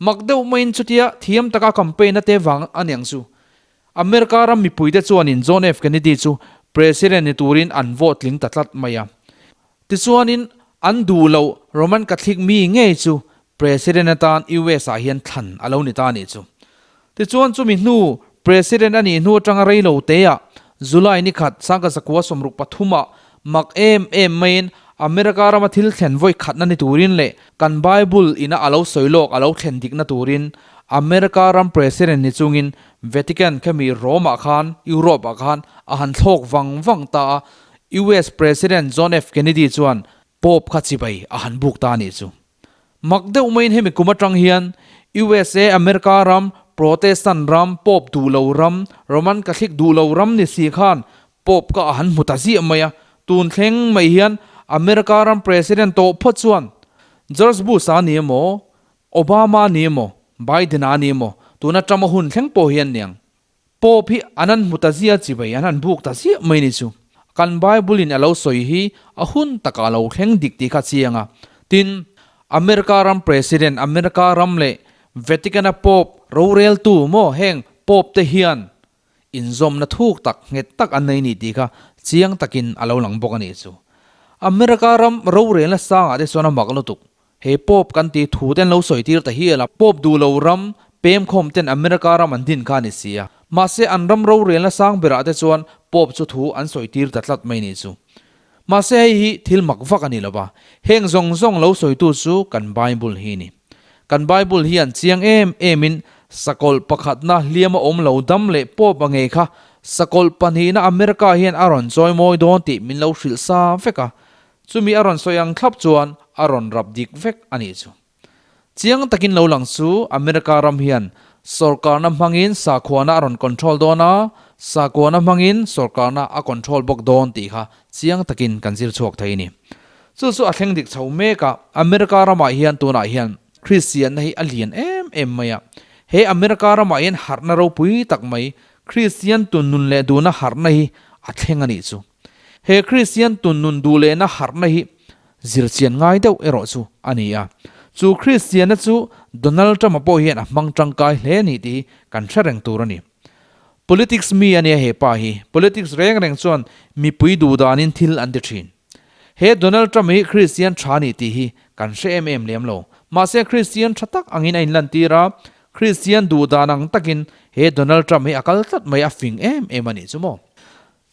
Mak deuh maiin chutia thiam taka campaign-a te vang a niang chu. America ram mipuite chuanin John F. Kennedy chu President ni turin an vote tling ta tlat mai a. Tichuanin an duh loh Roman Catholic mi ngei chu President atan US ah hian thlan a lo ni ta a nih chu. Tichuan chumi hnu President a nih hnu atanga rei lo te ah July ni khat sangka zakua 63 ah mak em em maiin America rama thil thlen vawi khatna ni turin leh kan Bible ina a lo sawi lawk a lo thlen dikna turin America ram President ni chungin Vatican khemi Rome ah khan Europe ah khan a han thlawk vang vang ta a, US President John F Kennedy chuan Pope kha chibai a han buk ta a nih chu. Mak deuh maiin hemi kum atang hian USA, America ram, Protestant ram, Pope duh lo ram, Roman Catholic duh lo ram ni si khan Pope ka a han hmu ta ziah mai a. Tun thleng mai hian America ram President tawh phawt chuan George Bush a ni emaw, Obama a ni emaw, Biden a ni emaw, tuna Trump a hun thleng pawh hian niang. Pope hi an han hmu ta ziah chibai, an han buk ta ziah mai ni chu. Kan Bible in a lo sawi hi a hun takah a lo thleng dik tih kha chiang a. Tin, America ram President, America ram leh Vatican a Pope roreltu maw heng Pope te hian inzawmna thuk tak, nghet tak an nei ni tih kha chiang takin a lo lang bawk a nih chu. America ram rorelna sangah te chuan a mak lutuk. He Pope kan tih thu ten lo sawi tir ta hial a, Pope duh lo ram pemkhawm ten America ram an din kha a ni si a. Mahse an ram rorelna sang berah te chuan Pope chu thu an sawi tir ta tlat mai ni chu. Mahse hei hi thil mak vak a ni lo va, heng zawng zawng lo sawitu chu kan Bible hi a ni. Kan Bible hian chiang em emin sakawlh pakhatna hliam a awm lo dam leh Pope a ngei kha sakawlh pahnihna America hian a rawn chawimawi dawn tih min lo hrilh sa vek a, Chumi a rawn sawi ang thlap chuan a rawn rap dik vek a nih chu. Chiang takin lo lang chu America ram hian sawrkarna hmangin sakhuana a rawn control dawn a, sakhuana hmangin sawrkarna a control bawk dawn tih kha chiang takin kan zir chhuak thei a ni. Chu chu a thleng dik chho mek a, America ramah hian tunah hian Kristianna hi a lian em em mai a. He America ramah hian harhna ropui tak mai Kristian tun nun leh duhna harhna hi a thleng a nih chu. He Kristian tun nun duh lehna harhna hi zirchian ngai deuh erawh chu a ni a. Chu Kristianna chu Donald Trump-a pawh hian a hmang tangkai hle a ni tih hi kan hre reng tur a ni. Politics mi a nia he pa hi. Politics reng reng chuan mipui duh danin thil an ti thin. He Donald Trump hi Kristian tha a ni tih hi kan hre em em lem lo. Mahse Kristian tha tak angin a inlantir a, Kristian duh dan ang takin he Donald Trump hi a kal tlat mai a fing em em a nih chu maw.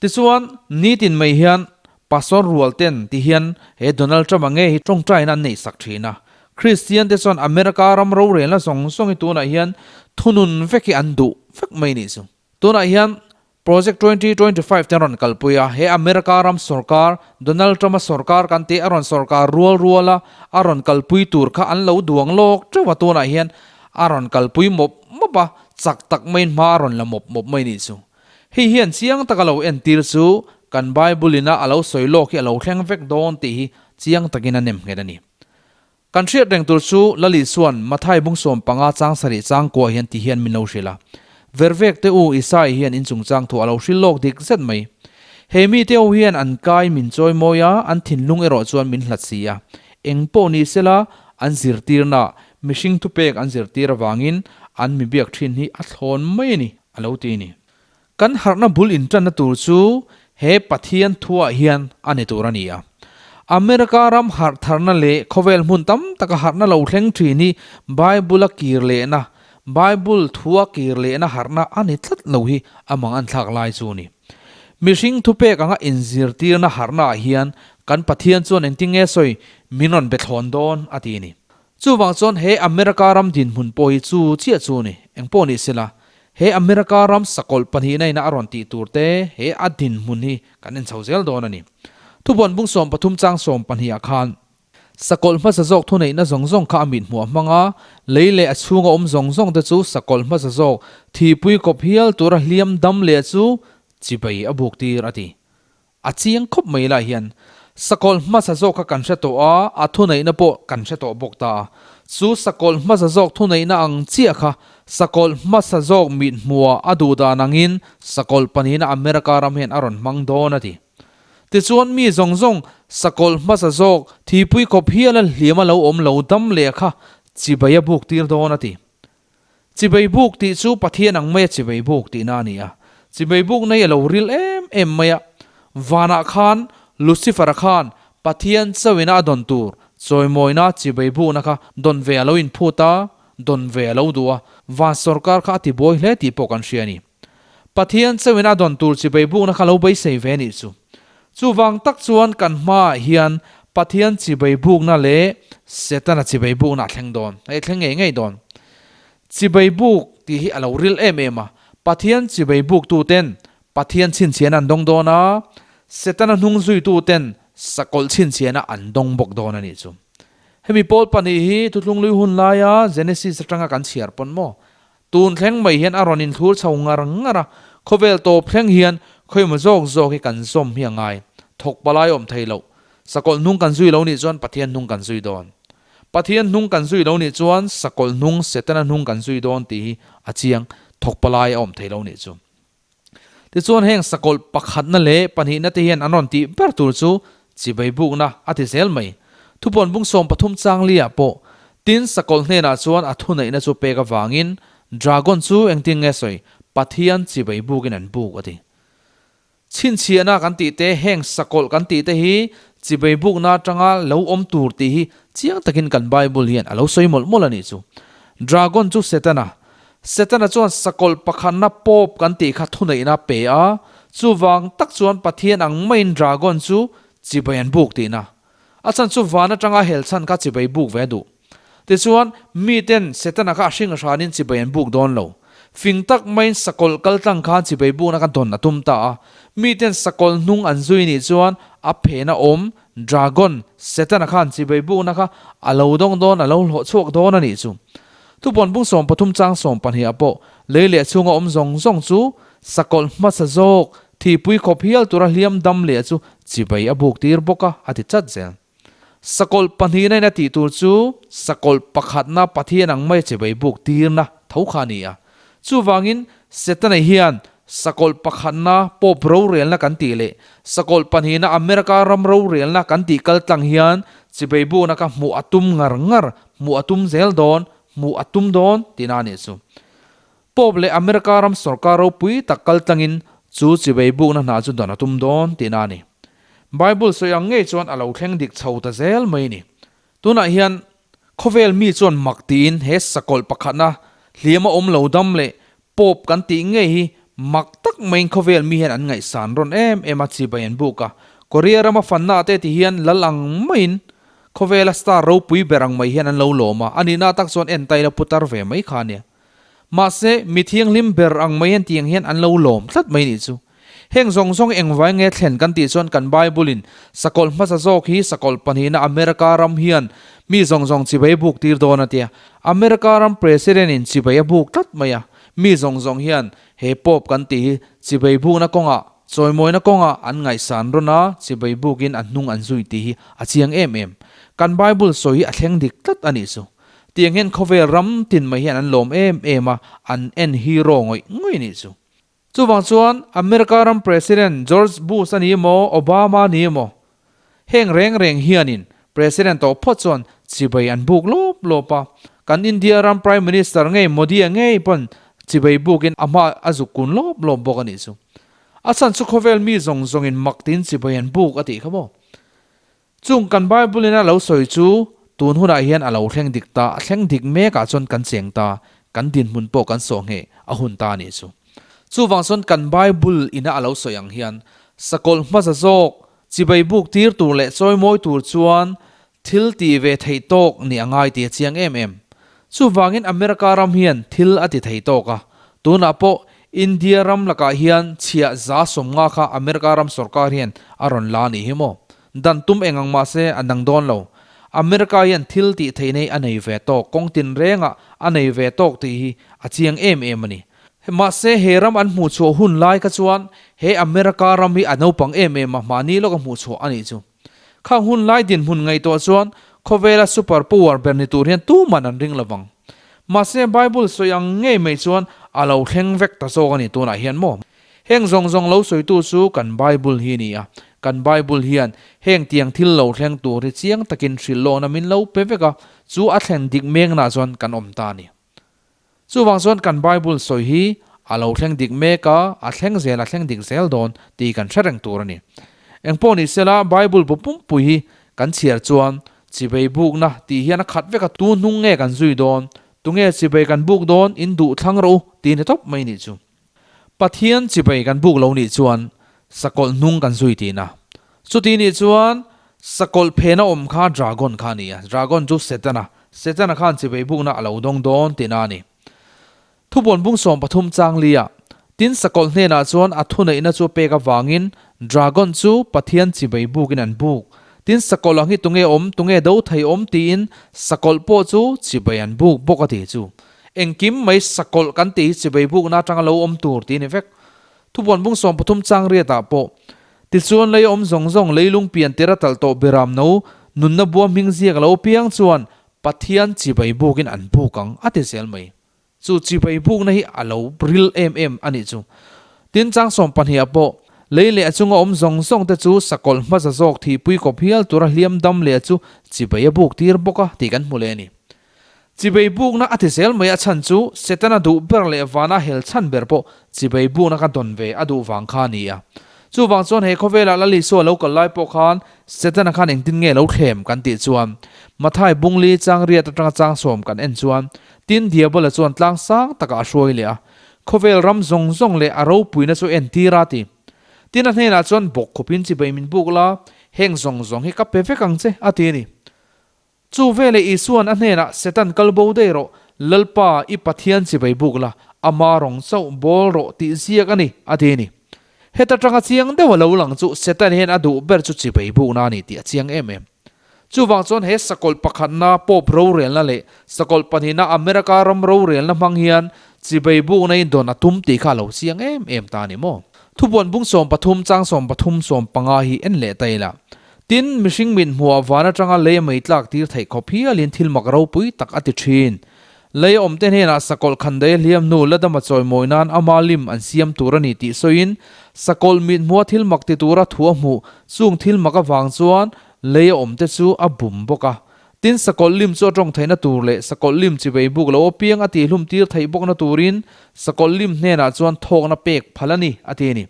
Tichuan, nitin mai hian Pastor rual ten ti hian he Donald Trump-a nge hi tawngtaina an neih sak thin a. Kristian te chuan America ram rorelna zawng zawng hi tunah hian thunun vek hi an duh vek mai nih chu. Tunah hian Project 2025 te an rawn kalpui a, he America ram sorkar, Donald Trump-a sorkar kan tih a rawn sorkar rual rual a, a rawn kalpui tur kha an lo duang lawk teuh a, tunah hian a rawn kalpui mawp mawp a, chak tak maiin hma a rawn la mawp mawp mai nih chu. Hei hian chiang taka lo entir chu kan Bible ina a lo sawi lawk hi a lo thleng vek dawn tih hi chiang takin a nem nghet a ni. Kan hriat reng tur chu Lali chuan Mathai bung 15 chang sarih chang kuah hian ti hian min lo hrilh a. Vervek te u Isai hian in chungchang thu a lo hrilh lawk dik zet mai. He mite ho hian an kai min chawi mawi a, an thinlung erawh chuan min hlat si a. Eng pawh ni sela an zirtirna mihring thupek an zirtir avangin an mi biak thin hi a thlawn mai a ni, a lo ti a ni. Kan harhna bul intanna tur chu he Pathian thuah hian a ni tur a ni a. America ram harh tharna leh khawvel hmun tam taka harhna lo thleng thin hi Bible-a kir lehna, Bible thua kir lehna harhna a ni tlat lo hi a mang an thlak lai chu a ni. Mihring thupek anga inzirtirna harhnaah hian kan Pathian chuan engtin nge sawi min rawn be thlawn dawn a ti a ni. Chuvang chuan he America ram dinhmun pawh hi chu chiah chu a ni, engpawh ni sela, he America ram sakawlh pahnihna ina a rawn tih tur te he a dinhmun hi kan en chho zel dawn a ni. Thubuan bung 13 chang 12 ah khan sakawlh hmasa zawk thuneihna zawng zawng kha a mit hmuh a hmang a, lei leh a chhunga awm zawng zawng te chu sakawlh hmasa zawk thihpui kawp hial tura hliam dam leh chu chibai a buk tir a ti. A chiang khawp mai lai hian sakawlh hmasa zawk kha kan hre tawh a, a thuneihna pawh kan hre tawh bawk ta a. Chu sakawlh hmasa zawk thuneihna ang chiah kha sakawlh hmasa zawk mit hmuha a duh dan angin sakawlh pahnihna America ram hian a rawn hmang dawn a ti. Tichuan mi zawng zawng sakawlh hmasa zawk thihpui khawp hiala hliam a lo awm lo dam leh kha chibai a buk tir dawn a ti. Chibai buk tih chu Pathian ang maia chibai buk tihna a ni a. Chibai bukna hi a lo ril em em mai a. Vanah khan Lucifer-a khan Pathian chauhina a dawn tur chawimawina chibai bukna kha dawn ve a lo inphut a, dawn ve a lo duh a, van sawrkar kha a ti buai hle tih pawh kan hria a ni. Pathian chauhina a dawn tur chibai bukna kha lo beisei ve a nih chu. Chuvang tak chuan kan hmaah hian Pathian chibai bukna leh Setana chibai bukna a thleng dawn, hei a thleng ngei ngei dawn. Chibai buk tih hi a lo ril em em a, Pathian chibai buktuten Pathian chhinchhiahna an dawng dawn a, Setana hnung zuituten sakawlh chhinchhiahna an dawng bawk dawn a nih chu. Hemi pawl pahnih hi Thuthlunglui hun laia Genesis atanga kan chhiar pawn maw? Tun thleng mai hian a rawn inthlur chho ngar ngar a, khawvel tawp thleng hian khawimaw zawk zawk hi kan zawm hi a ngai. Thawk palai awm thei loh. Sakawlh hnung kan zui lo nih chuan Pathian hnung kan zui dawn. Pathian hnung kan zui lo nih chuan sakawlh hnung, Setana hnung kan zui dawn tih hi a chiang. Thawk palai a awm thei lo nih chu. Tichuan heng sakawlh pakhatna leh pahnihna te hian an rawn tih ber tur chu chibai bukna a ti zel mai. Thupuan bung 13 changli ah pawh tin sakawlh hnenah chuan a thuneihna chu pek avangin dragon chu engtin nge sawi Pathian chibai bukin an buk a ti. Chhinchhiahna kan tih te heng sakawlh kan tih te hi chibai bukna atanga lo awm tur tih hi chiang takin kan Bible hian a lo sawi mawlh mawlh a nih chu. Dragon chu Setana Setana chuan sakawlh pakhatna Pope kan tih kha thuneihna a pe a, chuvang tak chuan Pathian ang maiin dragon chu chibai an buk tihna. A chhan chu van atanga hel chhan kha chibai buk ve a duh. Tichuan, miten Setana kha a hring hranin chibai an buk dawn lo. Fing tak maiin sakawlh kal tlang khan chibai bukna kha dawn a tum ta a. Miten sakawlh hnung an zui nih chuan a phena awm dragon, Setana khan chibai bukna kha a lo dawng dawn, a lo hlawh chhuak dawn a nih chu. Thupuan bung 13 chang 12 ah pawh lei leh chhunga awm zawng zawng chu sakawlh hmasa zawk thihpui khawp hial tura hliam dam leh chu chibai a buk tir bawk a, a ti chat zel. Sakawlh pahnihna in a tih tur chu sakawlh pakhatna Pathian ang maia chibai buk tirna tho kha a ni a. Chuvangin Setana hian sakawlh pakhatna Pope rorelna kan tih leh sakawlh pahnihna America ram rorelna kan tih kal tlang hian chibai bukna kha hmuh a tum ngar ngar Hmuh a tum zel dawn, hmuh a tum dawn tihna a nih chu. Pope leh America ram sorkar ropui tak kal tlangin chu chibai bukna hna chu dawn a tum dawn tihna a ni. Bible sawi ang ngei chuan a lo thleng dik chho ta zel mai a ni. Tunah hian khawvel mi chuan mak tiin he sakawlh pakhatna hliam a awm lo dam leh Pope kan tih ngei hi mak tak maiin khawvel mi hian an ngaihsan rawn em em a, chibai an buk a. Korea rama fanna te ti hian lal ang maiin khawvela star ropui ber ang mai hian an lo lawm a, a nihna tak chuan en taila putar ve mai kha a nia. Mahse, mi thianghlim ber ang mai hian tiang hian an lo lawm tlat mai nih chu. Heng zawng zawng engvai nge thlen kan tih chuan kan Bible-in sakawlh hmasa zawk hi sakawlh pahnihna America ram hian mi zawng zawng chibai buk tir dawn a tia. America ram President-in chibai a buk tlat mai a. Mi zawng zawng hian he Pope kan tih hi chibai bukna kawngah, chawimawina kawngah an ngaihsan rawn a, chibai bukin a hnung an zui tih hi a chiang em em. Kan Bible sawi hi a thleng dik tlat a nih chu. Tiang hian khawvel ram tin mai hian an lawm em em a, an en hero ngawih ngawih a nih chu. Chuvang chuan America ram President George Bush a ni emaw, Obama a ni emaw, heng reng reng hianin President tawh phawt chuan chibai an buk lawp lawp a. Kan India ram Prime Minister ngei Modi-a ngei pawn chibai bukin a hma a zuk kun lawp lawp bawk a nih chu. A chhan chu khawvel mi zawng zawngin mak tiin chibai an buk a tih kha maw? Chung kan Bible in a lo sawi chu tun hunah hian a lo thleng dik ta, a thleng dik mek ah chuan kan cheng ta, kan dinhmun pawh kan sawh ngheh a hun ta a nih chu. Chuvang chuan kan Bible ina a lo sawi ang hian sakawlh hmasa zawk, chibai buk tir tur leh chawimawi tur chuan thil tih ve theih tawk nih a ngai tih a chiang em em. Chuvangin America ram hian thil a ti thei tawk a, tunah pawh India ram lakah hian chhiah 150 kha America ram sorkar hian a rawn la a nih hi maw? Dan tum eng ang mah se a dang dawn lo. America hian thil tih theih nei a nei ve tawk, kawng tin rengah a nei ve tawk tih hi a chiang em em a ni. Mahse he ram an hmuh chhuah hun lai kha chuan he America ram hi a naupang em em a, mahni lawka hmuh chhuah a nih chu. Khang hun lai dinhmun ngaihtuah chuan khawvela super power ber ni tur hian tuman an ring lovang. Mahse Bible sawi ang ngei mai chuan a lo thleng vek ta zawk a ni tunah hian maw? Heng zawng zawng lo sawitu chu kan Bible hi a ni a, kan Bible hian heng tiang thil lo thleng tur hi chiang takin hrilhlawhna min lo pe vek a, chu a thlen dik meknaah chuan kan awm ta a ni. Chuvang chuan kan Bible sawi hi a lo thleng dik mek a, a thleng zel a thleng dik zel dawn tih kan hre reng tur a ni. Engpawh ni sela Bible bu pumpui hi kan chhiar chuan chibei bukna tih hian a khat vek a, tu hnung nge kan zui dawn, tunge chibei kan buk dawn in duh thlang rawh u tih ni tawp mai nih chu. Pathian chibai kan buk lo nih chuan sakawlh hnung kan zui tihna. Chuti nih chuan sakawlh phena awm kha dragon kha a ni a, dragon chu Setana, Setana khan chibai bukna a lo dawng dawn tihna a ni. Thubuan bung 13 chang lia, tin sakawlh hnenah chuan a thuneihna chu pek avangin dragon chu Pathian chibai bukin an buk. Tin sakawlh ang hi tunge awm, tunge do thei awm tiin sakawlh pawh chu chibai an buk bawk a ti chu. Engkim mai sakawlh kan tih hi chibai bukna atanga lo awm tur tih a ni vek. Thubuan bung 13 chang riatah pawh, Tichuan lei awm zawng zawng leilung pian tir a talh tawh Biram no nunna bua hming ziak lo piang chuan Pathian chibai bukin an buk ang a ti zel mai. Chu chibai bukna hi a lo ril em em a nih chu. Tin chang 12 ah pawh, lei leh a chunga awm zawng zawng te chu sakawlh hmasa zawk thihpui kawp hial tura hliam dam leh chu chibai a buk tir bawk a tih kan hmu leh a ni. Chibei bukna a ti zel mai a chhan chu Setana duh ber leh vana hel chhan ber pawh chibei bukna ka dawn ve a duh vang kha a ni a. Chuvang chuan he khawvelah Lal Isua lo kal lai pawh khan Setana khan engtin nge lo thlem kan tih chuan Mathai bungli chang riat atanga chang 10 kan en chuan tin Diabola chuan tlang sang takah a hruai leh a, khawvel ram zawng zawng leh a ropuina chu entir a ti. Tin a hnenah chuan bawk khawpin chibei min buk la, heng zawng zawng hi ka pe vek ang che a ti a ni. Chu veleh Isua'n a hnenah, Setan kal bo daih rawh, Lalpa, i Pathian chibai buk la, ama rawng chauh bawl rawh tih ziak a ni, a ti a ni. Heta tanga chiang deuh a lo lang chu Setan hian a duh ber chu chibai bukna a ni tih a chiang em em. Chuvang chuan he sakawlh pakhatna Pope rorelna leh sakawlh pahnihna America ram rorelna hmang hian chibai bukna in dawn a tum tih kha a lo chiang em em ta a ni maw? Thubuan bung 13 chang 13 15 hi en leh ta ila. Tin, mihring mit hmuhah van atanga lei a mei tlak tir theih khawp hialin thil mak ropui tak a ti thin. Lei a awmte hnenah sakawlh khandai a hliam hnu la dama chawimawi nan ama lim an siam tur a ni tih sawiin, sakawlh mit hmuha thil mak ti tura thu a hmuh chung thil mak avang chuan lei a awmte chu a bum bawk a. Tin, sakawlh lim chu a tawng theihna tur leh sakawlh lim chivei buk lo apiang a tihhlum tir theih bawkna turin sakawlh lim hnenah chuan thawkna pek phal a ni, a ti a ni.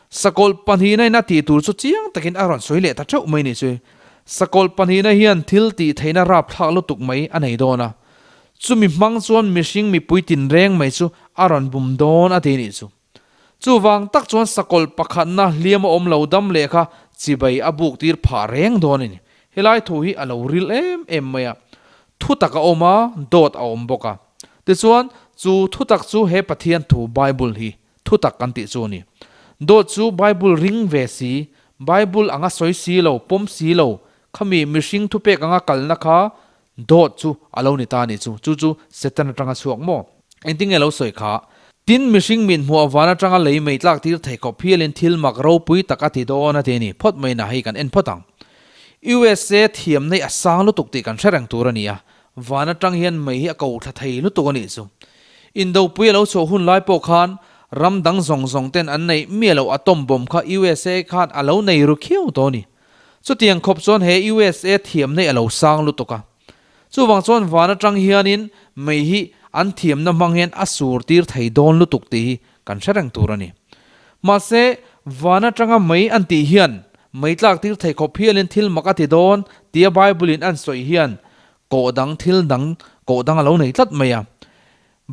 Sakawlh pahnihna in a tih tur chu chiang takin a rawn sawi leh ta theuh mai ni chu. Sakawlh pahnihna hian thil tih theihna rapthlak lutuk mai a nei dawn a. Chumi hmang chuan mihring mipui tinreng mai chu a rawn bum dawn a ti nih chu. Chuvang tak chuan sakawlh pakhatna hliam a awm lo dam leh kha chibai a buk tir phah reng dawn a ni. Helai thu hi a lo ril em em mai a. Thu tak a awm a, dawt a awm bawk a. Tichuan, Chu thutak chu he Pathian thu Bible hi thutak kan tih chu a ni. Dawt chu Bible ring ve si, Bible anga sawi si lo, pawm si lo, khami mihring thupek anga kalna kha dawt chu a lo ni ta a nih chu. Chu chu Satan atanga chhuak maw? Engtin nge lo sawi kha? Tin, mihring mit hmuh avan atanga lei mei tlak tir thei khawp hialin thil mak ropui tak a ti dawn a ti a ni. Phawt mai na hei kan en phawt ang. USA thiamna hi a sang lutuk tih kan hre reng tur a ni a, van atang hian mei hi a ko thla thei lutuk a nih chu. Indopui a lo chhuah hun lai pawh khan ram dang zawng zawng ten an neih miah loh atom bomb kha USA khan a lo nei ru khiau tawh a ni. Chutiang khawp chuan he USA thiamna hi a lo sang lutuk a. Chuvang chuan van atang hianin mei hi an thiamna hmang hian a sur tir thei dawn lutuk tih hi kan hre reng tur a ni. Mahse, van atanga mei an tih hian mei tlak tir thei khawp hialin thil mak a ti dawn tia Bible-in an sawi hian kawh dang thil dang kawh dang a lo nei tlat mai a.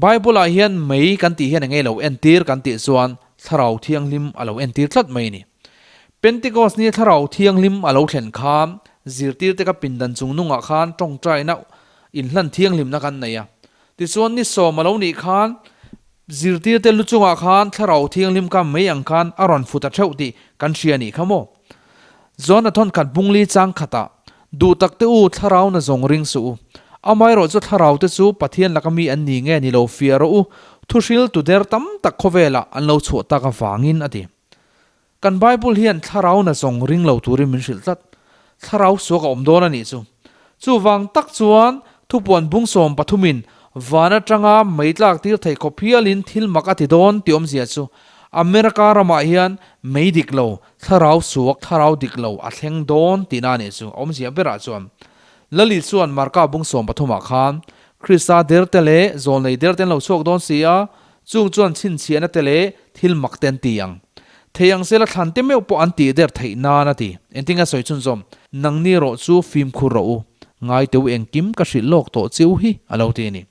Bible-ah hian mei kan tih hian eng nge lo entir kan tih chuan Thlarau Thianghlim a lo entir tlat mai a ni. Pentecost ni Thlarau Thianghlim a lo thlen khan zirtirte ka pindan chung nungah khan tawngtaina inhlan thianghlimna kan nei a. Tichuan ni sawm a lo nih khan zirtirte lu chungah khan Thlarau Thianghlim kha mei ang khan a rawn fut a theuh tih kan hria a nih kha maw? John a thawn khat bungli chang khatah, Duh tak te u, thlarau na zawng ring suh u. Amaherawh chu thlarau te chu Pathian laka mi an ni nge ni lo fiah rawh u, thuhril tu der tam tak khawvelah an lo chhuah tak avangin a ti. Kan Bible hian thlarau na zawng ring lo turin min hrilh tlat. Thlarau suak a awm dawn a nih chu. Chuvang tak chuan thupuan bung sawm pathumin van atanga mei tlak tir theih khawp hialin thil mak a ti dawn tih awmzia chu America ramah hian mei dik lo, thlarau suak, thlarau dik lo a thleng dawn tihna a nih chu. A awmzia berah chuan Lali chuan Marka bung sawm pathumah khan Krista derte leh zawlnei derte an lo chhuak dawn si a, Chung chuan chhinchhiahna te leh thil mak te an ti ang. Thei ang sela thlan te meuh pawh an tih der theih nan a ti. Engtin nge sawi chhunzawm? Nangni rawh chu fimkhur rawh u. Ngai teu engkim ka hrilh lawk tawh chiu hi a lo ti a ni.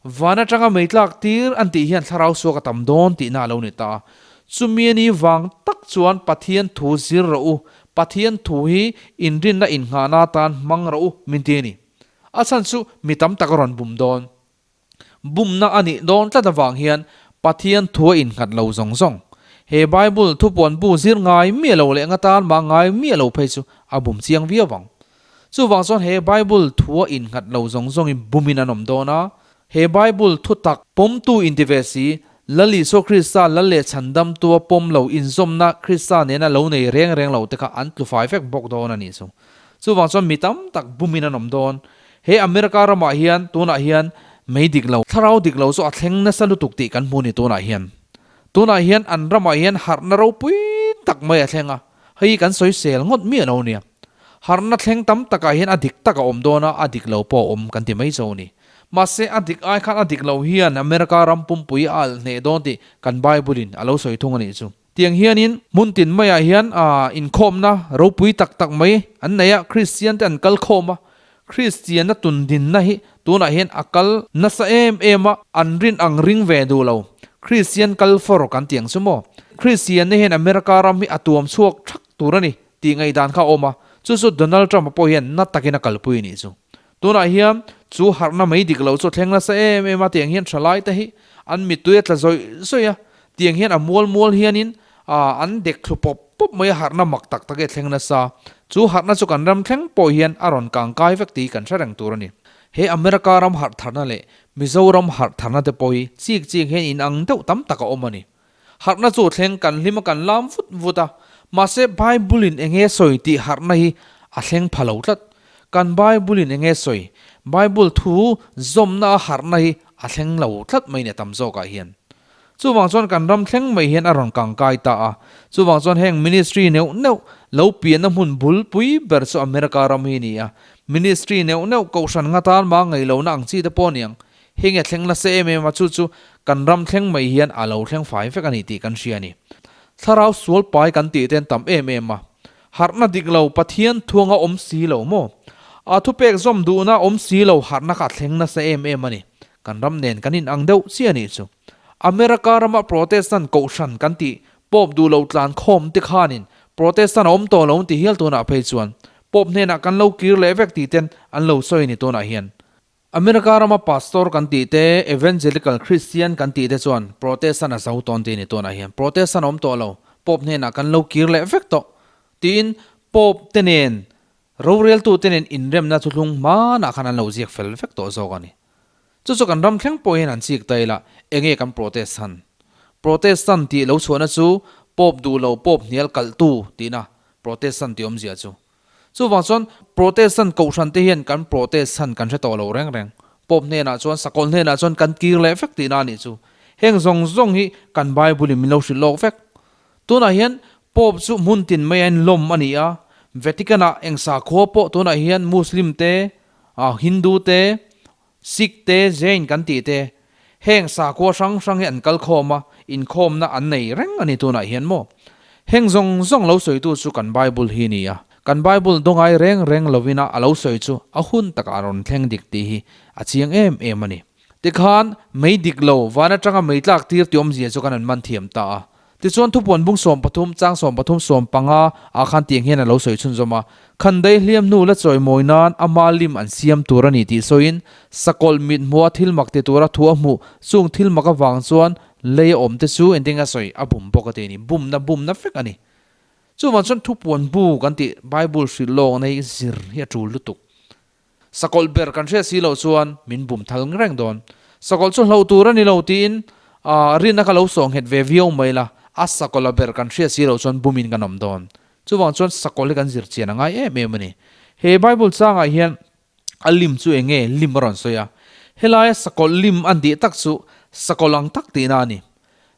Van atanga mei tlak tir an tih hian thlarau suak a tam dawn tihna a lo ni ta a. Chumi a ni vang tak chuan Pathian thu zir rawh u, Pathian thu hi inrinna innghahna atan hmang rawh u min ti a ni. A chhan chu mi tam tak a rawn bum dawn. Bumna a nih dawn tlat avang hian Pathian thu a innghat lo zawng zawng. He Bible thupuan bu zir ngai miah lo leh ngatan mah ngai miah lo phei chu a bum chiang viau ang. Chuvang chuan he Bible thu a innghat lo zawng zawngin bumin an awm dawn a. He Bible thu tak pawmtu inti ve si, Lal Isua Krista Lal leh Chhandamtua pawm lo inzawmna Krista nena lo nei reng reng lo te kha an tlu fai vek bawk dawn a nih chu. Chuvang chuan mi tam tak bumin an awm dawn. He America ramah hian tunah hian mei dik lo, thlarau dik lo chu a thleng nasa lutuk tih kan hmu ni tunah hian. Tunah hian an ramah hian harhna ropui tak mai a thleng a, hei hi kan sawi sel ngawt miah lo nia. Harhna thleng tam takah hian a dik tak a awm dawn a, a dik lo pawh a awm kan ti mai zo ni. Mahse a dik ai khan a dik lo hian America ram pumpui a alh hneh dawn tih kan Bible in a lo sawi thung a nih chu. Tiang hianin hmun tin maiah hian inkhawmna ropui tak tak mai an nei a, Kristian te an kal khawm a, Kristianna tundinna hi tunah hian a kal nasa em em a, an rin ang ring ve duh lo. Kristian kal fawr kan ti ang chu maw? Kristianna hian America ram hi a tuam chhuak thak tur a ni tih ngaihdan kha a awm a, chu chu Donald Trump-a pawh hian na takin a kalpui a nih chu. Tunah hian chu harhna mai dik lo chu a thleng nasa em em a, tiang hian thalai te hi an mittui a tla zawih zawih a, tiang hian a mual mual hianin an dek thlu pawp pawp mai a, harhna mak tak tak hi a thleng nasa. Chu harhna chu kan ram thleng pawh hian a rawn kang kai vek tih kan hre reng tur a ni. He America ram harh tharna leh Mizoram harh tharna te pawh hi chik chik hian inang deuh tam tak a awm a ni. Harhna chu thleng kan hlim a kan lam vut vut a, mahse Bible in enge sawi tih harhna hi a thleng pha lo tlat. Kan Bible in enge sawi? Bible thu zawmna a harhna hi a thleng lo tlat mai ni a tam zawkah hian. Chuvang chuan kan ram thleng mai hian a rawn kang kai ta a, chuvang chuan heng ministry neuh neuh lo pianna hmun bul pui ber chu America ram hi a ni a, ministry neuh neuh kohhran nga tan mah ngaihlohna ang chi te pawh a ni ang. Heng a thleng nasa em em a, chu chu kan ram thleng mai hian a lo thleng fai vek a ni tih kan hria a ni. Thlarau sual pai kan tih ten tam em em a, harhna dik lo Pathian thuanga awm si lo maw? A thupek zawm duhna awm si lo harhna kha a thleng nasa em em a ni. Kan ram nen kan inang deuh chiah a nih chu. America rama Protestant kohhran kan tih Pope duh lo tlan khawm te khanin Protestant a awm tawh lo an ti hial tunah phei chuan Pope hnenah kan lo kir leh vek tih ten an lo sawi a ni tunah hian. America rama pastor kan tih te, Evangelical Christian kan tih te chuan Protestant a zo tawn tih a ni tunah hian. Protestant a awm tawh lo, Pope hnenah kan lo kir leh vek tawh tiin Pope te nen, roreltu te nen inremna thuthlung hmanah khan an lo ziak fel vek tawh zawk a ni. Chu chu kan ram thleng pawh hian han chik ta ila, enge kan Protestant? Protestant tih lo chhuahna chu Pope duh lo, Pope hnial kalhtu tihna Protestant tih awmzia chu. Chuvang chuan Protestant kohhran te hian kan Protestant kan hre tawh lo reng reng. Pope hnenah chuan, sakawlh hnenah chuan kan kir leh vek tihna a nih chu. Heng zawng zawng hi kan Bible in min lo hrilh lawk vek. Tunah hian Pope chu hmun tin mai a inlawm a ni a, Vatican ah eng sakhua pawh tunah hian Muslim te, Hindu te, Sikh te, Jain kan tih te, heng sakhua hrang hrang hi an kal khawm a, inkhawmna an nei reng a ni tunah hian maw? Heng zawng zawng lo sawitu chu kan Bible hi ni a, kan Bible dawngai reng reng lovin a a lo sawi chu a hun takah a rawn thleng dik tih hi a chiang em em a ni. Tikhan mei dik lo, van atanga mei tlak tir tih awmzia chu kan han man thiam ta a. Tichuan thupuan bung 13, chang 13, 15 ah khan tiang hian a lo sawi chhunzawm a, Khandai hliam hnu la chawimawi nan ama lim an siam tur a ni tih sawiin sakawlh mit hmuha thil mak ti tura thu a hmuh chung thil mak avang chuan lei a awm te chu engtin a sawi a bum bawk a ti a ni. Bumna bumna vek a ni. Chuvang chuan thupuan bu kan tih Bible hrilh lawkna hi zir hi a tul lutuk. Sakawlh ber kan hriat si loh chuan min bum thal reng dawn. Sakawlh chu hloh tur a ni lo tiin rinna kha lo sawh nghet ve viau mai la, a sakawlha ber kan hriat si loh chuan bumin kan awm dawn. Chuvang chuan sakawlh hi kan zir chian a ngai em em a ni. He Bible changah hian a lim chu eng nge lim a rawn sawi a, helaia sakawlh lim an tih tak chu sakawlh ang tak tihna a ni.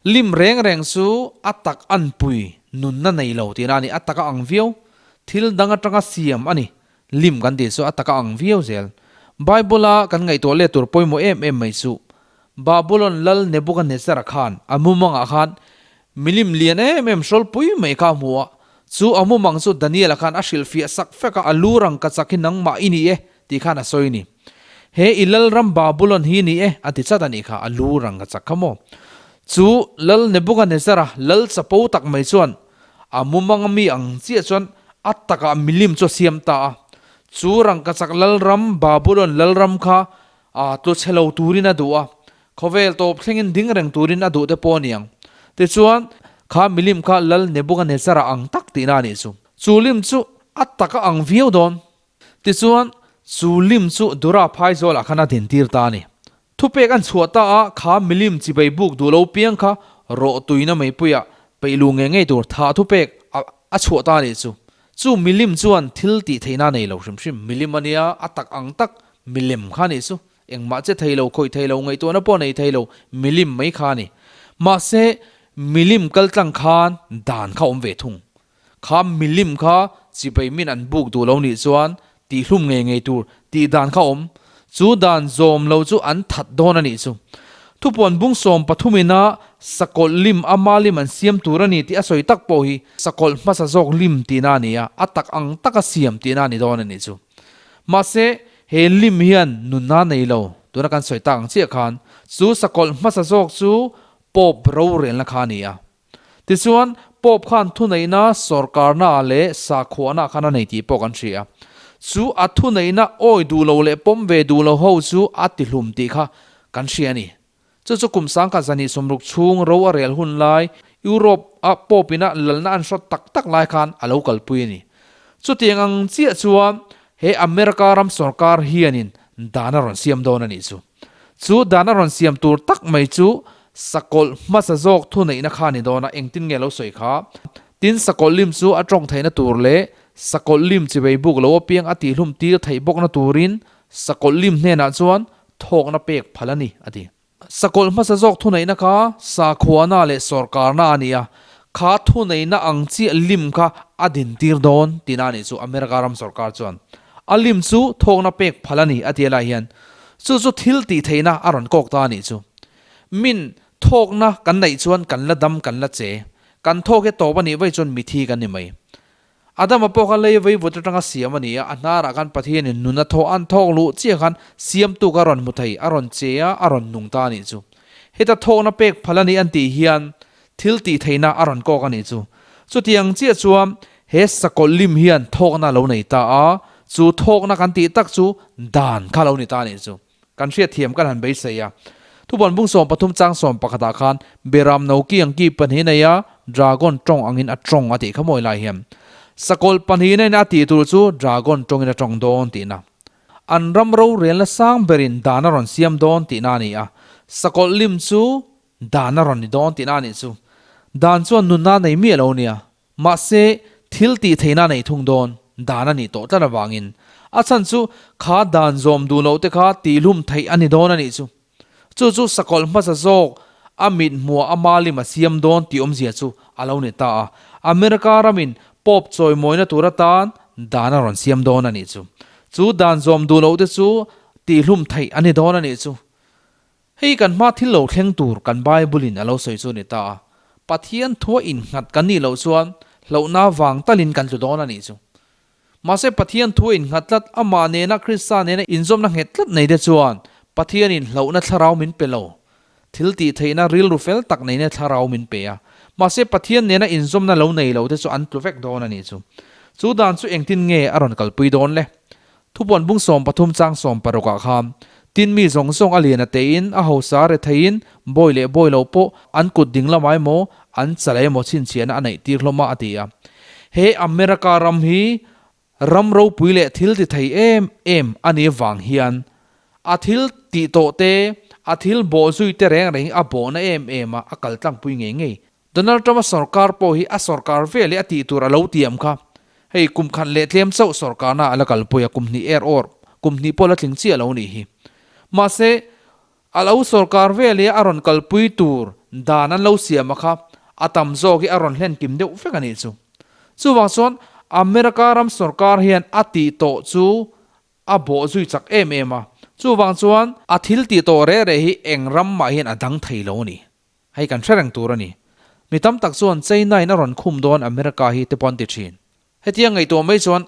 Lim reng reng chu a tak anpui nunna nei lo tihna a ni, a tak a ang viau, thil dang atanga siam a ni. Lim kan tih chu a taka ang viau zel. Bible-a kan ngaihtuah let tur pawimawh em em mai chu Babulon lal Nebuchadnezzar-a khan a mumangah khan milim lian em em hrawlpui mai kha a hmu a, chu a mumang chu Daniel-a khan a hrilhfiah sak fek a, a lu rang ka chak hi nangmah i ni e tih khan a sawi ni. He i lalram Babulon hi ni e a ti chat a nih kha, a lu rang ka chak kha maw. Chu lal Nebuchadnezzar-a lal chapo tak mai chuan A mumang mi ang chiah chuan a takah milim chu a siam ta a. Chu rangkachak lalram, Babulon lalram kha a tlu chhe lo turin a duh a, khawvel tawp thlengin ding reng turin a duh te pawh a ni ang. Tichuan, kha milim kha Lal Nebuchadnezzar-a ang tak tihna a nih chu. Chu lim chu a taka ang viau dawn. Tichuan, chu lim chu Dura phaizawl-ah khan a dintir ta a ni. Thupek an chhuah ta a, kha milim chibai buk duh lo piang kha rawh tuina meipuiah peih lu ngei ngei tur tha thupek a chhuah ta a nih chu. Chu milim chuan thil tih theihna a nei lo hrim hrim. Milim a nia, a tak ang tak milem kha a nih chu. Engmah che thei lo, khawih thei lo, ngaihtuahna pawh nei thei lo milim mai kha a ni. Mahse, milim kaltlang khan dan kha a awm ve thung. Kha milim kha chibai min an buk duh lo nih chuan tihhlum ngei ngei tur tih dan kha awm. Chu dan zawm lo chu an that dawn a nih chu. Thupuan bung 13 ina sakawlh lim ama lim an siam tur a ni tih a sawi tak pawh hi sakawlh hmasa zawk lim tihna a ni a, a tak ang taka siam tihna a ni dawn a nih chu. Mahse, he lim hian nunna nei lo, tuna kan sawi tak ang chiah khan chu sakawlh hmasa zawk chu Pope rorelna kha a ni a. Tichuan, Pope khan thuneihna sawrkarna leh sakhuahna khan a nei tih pawh kan hria. Chu a thuneihna awi duh lo leh pawm ve duh lo ho chu a tihlum tih kha kan hria a ni. Chu chu kum sangkhat zahnih sawmruk chhung ro a rel hun lai, Europe a Pope ina lalna an hrawt tak tak lai khan a lo kalpui a ni. Chutiang ang chiah chuan he America ram sawrkar hianin dan a rawn siam dawn a nih chu. Chu dan a rawn siam tur tak mai chu sakawlh hmasa zawk thuneihna kha a ni dawn a, engtin nge lo sawi kha? Tin, sakawlh lim chu a tawng theihna tur leh sakawlh lim chivei buk lo apiang a tihhlum tir theih bawkna turin sakawlh lim hnenah chuan thawkna pek phal a ni, a ti. Sakawlh hmasa zawk thuneihna kha sakhuana leh sawrkarna a ni a, kha thuneihna ang chiah lim kha a dintir dawn tihna a nih chu America ram sawrkar chuan. A lim chu thawkna pek phal a ni a ti lai hian chu chu thil tih theihna a rawn kawk ta a nih chu. Min thawkna kan neih chuan kan la dam kan la che, kan thawk hi tawp a nih vaih chuan mithi kan ni mai. Adama pawh kha lei vaivut atanga siam a ni a, a hnarah khan Pathianin nun a thawh an thawk luh chiah khan siamtu kha a rawn hmu thei, a rawn che a, a rawn nung ta a nih chu. Heta thawkna pek phal a nih an tih hian thil tih theihna a rawn kawk a nih chu. Chutiang chiah chuan he sakawlh lim hian thawkna a lo nei ta a, chu thawkna kan tih tak chu dan kha a lo ni ta a nih chu. Kan hriatthiam kan han beisei a. Thubuan bung 13 chang 11 ah khan Beram no ki ang ki pahnih nei a, dragon tawng angin a tawng a tih kha mawi lai hian. Sakawlh pahnih neiin a tih tur chu dragon tawngin a tawng dawn tihna. An ram rorelna sang berin dan a rawn siam dawn tihna a ni a. Sakawlh lim chu dan a rawn ni dawn tihna a nih chu. Dan chuan nunna nei miah lo nia. Mahse, thil tih theihna nei thung dawn dan a nih tawh tlat avangin a chhan chu kha dan zawm duh loh te kha tihlum theih a ni dawn a nih chu. Chu chu sakawlh hmasa zawk a mit hmuah a malim a siam dawn tih awmzia chu a lo ni ta a. America ramin Pope chawimawina tur atan dan a rawn siam dawn a nih chu. Chu dan zawm duh loh te chu tihlum theih a ni dawn a nih chu. Hei kan hma thil lo thleng tur kan Bible-in a lo sawi chu a ni ta a. Pathian thua innghat kan nih loh chuan hlauhna vang talin kan tlu dawn a nih chu. Mahse Pathian thua innghat tlat, amah nena Krista nena inzawmna nghet tlat nei te chuan Pathianin hlauhna thlarau min pe lo. Thil tih theihna rilru fel tak neina thlarau min pe a. Mahse Pathian nena inzawmna lo nei lo te chu an tlu vek dawn a nih chu. Chu dan chu engtin nge a rawn kalpui dawn le? Thupuan bung 13 chang 16 ah khan tin mi zawng zawng a lian a tein a hausa retheiin bawi leh bawi lo pawh an kut ding lamah emaw an chala emaw chhinchhiahna a neih tir hlawm a a ti a. He America ram hi ram ropui leh thil ti thei em em a nih vang hian a thil tih tawh te a thil bawh zui te reng reng hi a bawhna em em a a kal tlangpui ngei ngei. Donald Trump-a sorkar pawh hi a sorkar vel hi a tih tur a lo tiam kha. Hei kum khat leh tlem chauh sorkarna a la kalpui a, kum hnih er awr, kum hnih pawh la tling chiah lo nih hi. Mahse, a lo sorkar vel hi a rawn kalpui tur dan an lo siam a kha, a tam zawk hi a rawn hlen kim deuh vek a nih chu. Chuvang chuan America ram sorkar hian a tih tawh chu A bawh zui chak em em a, chuvang chuan a thil tih tawh reh reh hi eng ram mah hian a dang thei lo a ni. Hei kan hre reng tur a ni. Mi tam tak chuan China in a rawn khum dawn America hi te pawh an ti thin. Hetia ngaihtuah mai chuan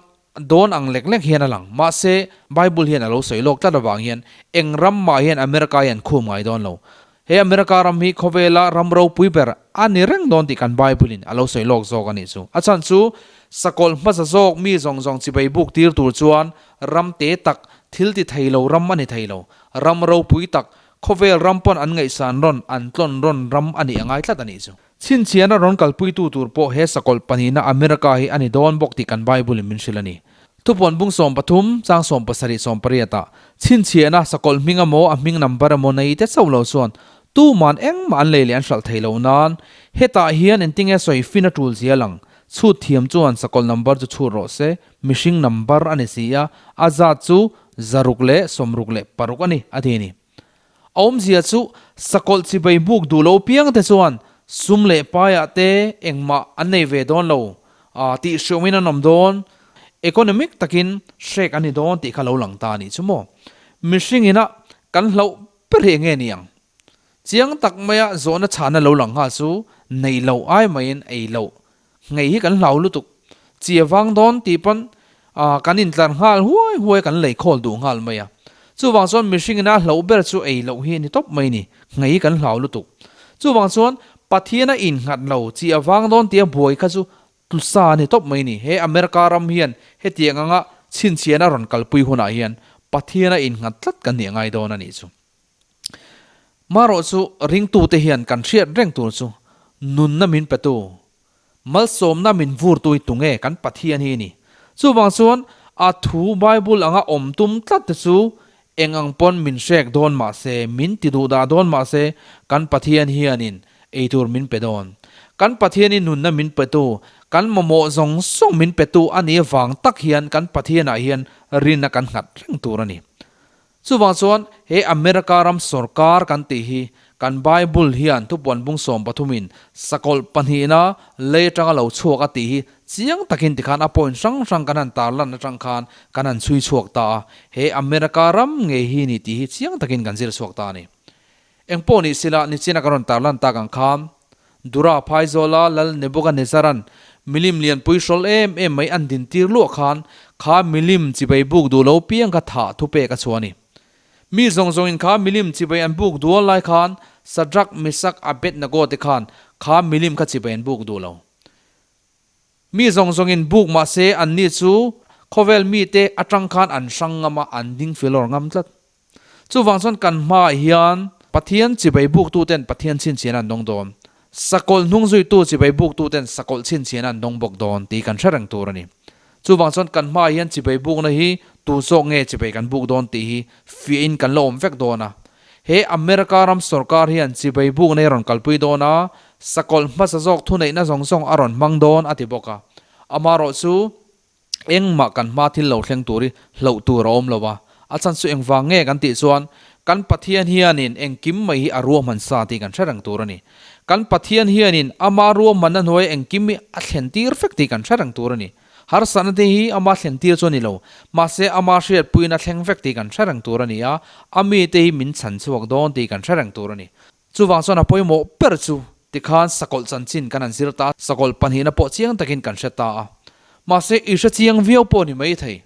dawn ang lek lek hian a lang. Mahse, Bible hian a lo sawi lawk tlat avang hian eng ram mah hian America hi an khum ngai dawn lo. He America ram hi khawvela ram ropui ber a ni reng dawn tih kan Bible in a lo sawi lawk zawk a nih chu. A chhan chu sakawlh hmasa zawk mi zawng zawng chibai buk tir tur chuan ram te tak, thil ti thei lo ram a ni thei lo. Ram ropui tak, Khawvel ram pawn an ngaihsan rawn, an tlawn rawn ram a nih a ngai tlat a nih chu. Chhinchhiahna rawn kalpuitu tur pawh he sakawlh pahnihna America hi a ni dawn bawk tih kan Bible in min hrilh a ni. Thupuan bung 13, chang 17 18 ah, Chhinchhiahna sakawlh hming emaw a hming number emaw nei te chauh lo chuan tuman engmah an lei leh an hralh thei lo nan hetah hian engtinge sawi fin a tul zia lang, chhut thiam chuan sakawlh number chu chhut rawh se, mihring number a ni si a, a zat chu 166 a ni, a ti a ni. A awmzia chu sakawlh chibai buk duh lo piang te chuan sum leh paiah te engmah an nei ve dawn lo, tih hriawmin an awm dawn, economic takin hrek an ni dawn tih kha lo lang ta a nih chu maw. Mihring ina kan hlauh ber hi enge ni ang? Chiang tak maia zawhna chhana lo lang nghal chu nei loh ai maiin ei loh Ngei hi kan hlau lutuk. Chi a vang dawn tih pawn kan intlar nghal huai huai kan lei khawl duh nghal mai a. Chuvang chuan mihring ina hlauh ber chu ei loh hi a ni tawp mai ni. Ngei hi kan hlau lutuk. Chuvang chuan Pathian a innghat lo chi a vang dawn tih a buai kha chu tlusa a ni tawp mai ni. He America ram hian hetiang anga chhinchhiahna a rawn kalpui hunah hian Pathian a innghat tlat kan nih a ngai dawn a nih chu. Marawh chu ringtute hian kan hriat reng tur chu nunna min petu, malsawmna min vurtu hi tunge kan Pathian hi a ni. Chuvang chuan a thu Bible anga awm tum tlat te chu eng ang pawn min hrek dawn mah se, min ti duhdah dawn mah se kan Pathian hianin eitur min pe dawn. Kan Pathian hi nunna min petu, kan mamawh zawng zawng min petu a nih avang tak hian kan Pathianah hian rinna kan nghat reng tur a ni. Chuvang chuan he America ram sorkar kan tih hi kan Bible hian thupuan bung 13 in sakawlh pahnihna lei atanga lo chhuak a tih hi chiang takin tikhan a point hrang hrang kan han tarlan atang khan kan han chhui chhuak ta a, he America ram ngei hi ni tih hi chiang takin kan zir chhuak ta a ni. Engpawh nih sila nichina kan rawn tarlan tak ang khan Dura Phaizawla Lal Nebuchadnezzar-a'n milim lianpui hrawl em em mai an dintir luah khan kha milim chibai buk duh lo piang kha thah thupek a chhuah a ni. Mi zawng zawngin kha milim chibai an buk dual lai khan Shadrach, Meshach, Abednego te khan kha milim kha chibai an buk duh lo. Mi zawng zawngin buk mah se anni chu khawvel mite atang khan an hrang ngam a, an ding filawr ngam tlat. Chuvang chuan kan hmaah hian Pathian chibai buktuten Pathian chhinchhiahna an dawng dawn. Sakawlh hnungzuitu chibai buktuten sakawlh chhinchhiahna an dawng bawk dawn tih kan hre reng tur a ni. Chuvang chuan kan hmaah hian chibai bukna hi tu zawk nge chibai kan buk dawn tih hi fiahin kan la awm vek dawn a. He America ram sorkar hian chibai bukna hi a rawn kalpui dawn a, sakawlh hmasa zawk thuneihna zawng zawng a rawn hmang dawn a ti bawk a. Amaherawhchu, Engmah kan hma thil lo thleng tur hi hlauh tur a awm lo a, a chhan chu engvang nge kan tih chuan kan Pathian hianin engkim mai hi a ruahman sa tih kan hre reng tur a ni. Kan Pathian hianin ama ruahmanna hnuaia engkim hi a thlen tir vek tih kan hre reng tur a ni. Harsatna te hi ama thlen tir chu a ni lo, mahse ama hriatpuiin a thleng vek tih kan hre reng tur a ni a, a mite hi min chhan chhuak dawn tih kan hre reng tur a ni. Chuvang chuan a pawimawh ber chu tikhan sakawlh chanchin kan han zir ta a, sakawlh pahnihna pawh chiang takin kan hre ta a. Mahse, i hre chiang viau pawh ni mai thei.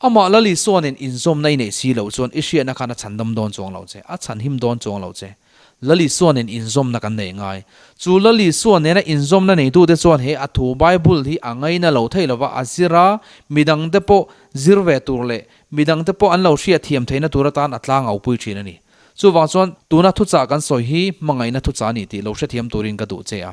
Amah Lal Isuanin inzawmna i neih si loh chuan i hriatna khan a chhandam dawn chuang lo che, a chhanhim dawn chuang lo che. Lal Isuanin inzawmna kan neih ngai. Chu Lal Isua nena inzawmna neitute chuan he a thu Bible hi a ngaina lo thei lova, a zir a, midangte pawh zir ve tur leh midangte pawh an lo hriatthiam theihna tur atan a tlangau pui thin a ni. Chuvang chuan tuna thuchah kan sawi hi hmangaihna thuchah a ni tih lo hrethiam turin ka duh che a.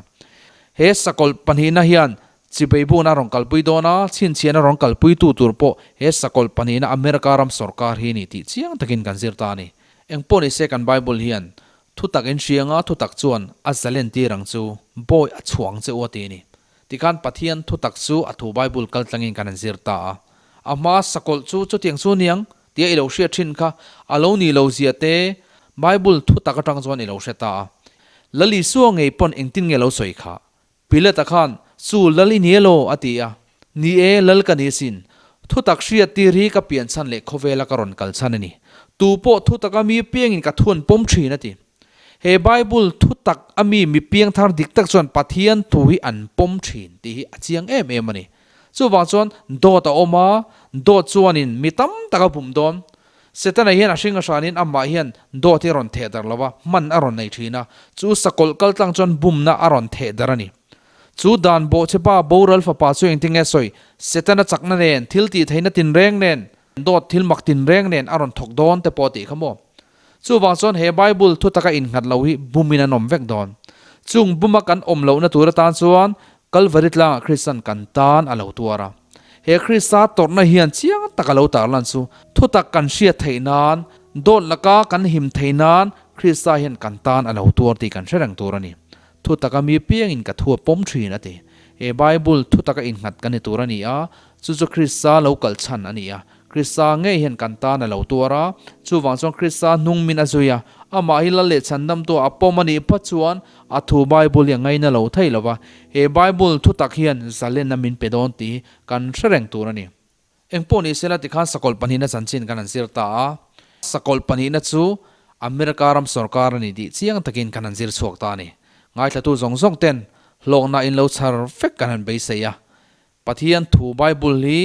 He sakawlh pahnihna hian chibeibuna a rawn kalpui dawn a, chhinchhiahna rawn kalpuitu tur pawh he sakawlh pahnihna America ram sawrkar hi a ni tih chiang takin kan zir ta a ni. Engpawh ni se kan Bible hian thutak in hria anga thutak chuan a zalen tir ang chu bawi a chhuang che u a ti a ni. Tikhan Pathian thutak chu a thu Bible kaltlangin kan han zir ta a. A hma sakawlh chu chutiang chu niang Tia i lo hriat thin kha a lo ni lo zia te Bible thu tak atang chuan i lo hre ta a. Lal Isua ngei pawn engtin nge lo sawi kha? Pilate-a khan, Chu Lal i ni elaw? a ti a. Ni e, Lal ka ni asin. Thu tak hriat tir hi ka pian chhan leh khawvela ka rawn kal chhan a ni. Tu pawh thu taka mi piangin ka thu an pawm thin a ti. He Bible thu tak a mi mi piangthar dik tak chuan Pathian thu hi an pawm thin tih hi a chiang em em a ni. Chuvang chuan dawt a awm a, dawt chuanin mi tam tak a bum dawn. Setana hian a hring a hranin amah hian dawt hi a rawn theh darh lo va, hman a rawn nei thin a. Chu sakawlh kaltlang chuan bumna a rawn theh darh a ni. Chu dan bawhchhepa boral fapa chu engtin nge sawi? Setana chakna nen, thil tih theihna tinreng nen, dawt thil mak tinreng nen a rawn thawk dawn te pawh a tih kha maw? Chuvang chuan he Bible thu taka innghat lo hi bumin an awm vek dawn. Chung buma kan awm lohna tur atan chuan Kalvari tlangah Kristan kan tan a lo tuar a. He Krista tawrhna hian chiang tak a lo tarlan chu thutak kan hriat theih nan, dawt laka kan him theih nan Krista hian kan tan a lo tuar tih kan hre reng tur a ni. Thutaka mi piangin ka thu a pawm thin a ti. He Bible thutaka innghat kan ni tur a ni a, chu chu Krista lo kal chhan a ni a. Krista ngei hian kan tan a lo tuar a, chuvang chuan Krista hnung min a zui a, amah hi lal leh chhandamtu a pawm a nih phat chuan a thu Bible hi a ngaina lo thei lo va, he Bible thutak hian zalenna min pe dawn tih hi kan hre reng tur a ni. Engpawh ni sela tikhan sakawlh pahnihna chanchin kan han zir ta a, sakawlh pahnihna chu America ram sawrkar a ni tih chiang takin kan han zir chhuak ta a ni. Ngaithlatu zawng zawng ten hlawkna in lo chhar vek kan han beisei a, Pathian thu Bible hi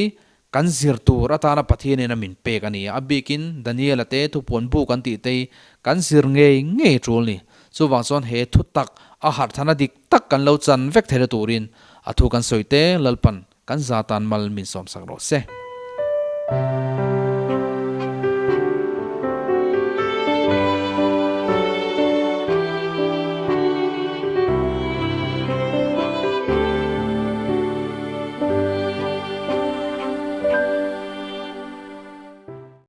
kan zir tur atana Pathianin a min pek a ni a, a bikin Daniela te thupuan bu kan tih te hi kan zir ngei ngei tul ni. Chuvang chuan he thu tak a harhthana dik tak kan lo chan vek theihna turin a thu kan sawi te Lalpan kan za tan mal min sawmsak rawh se.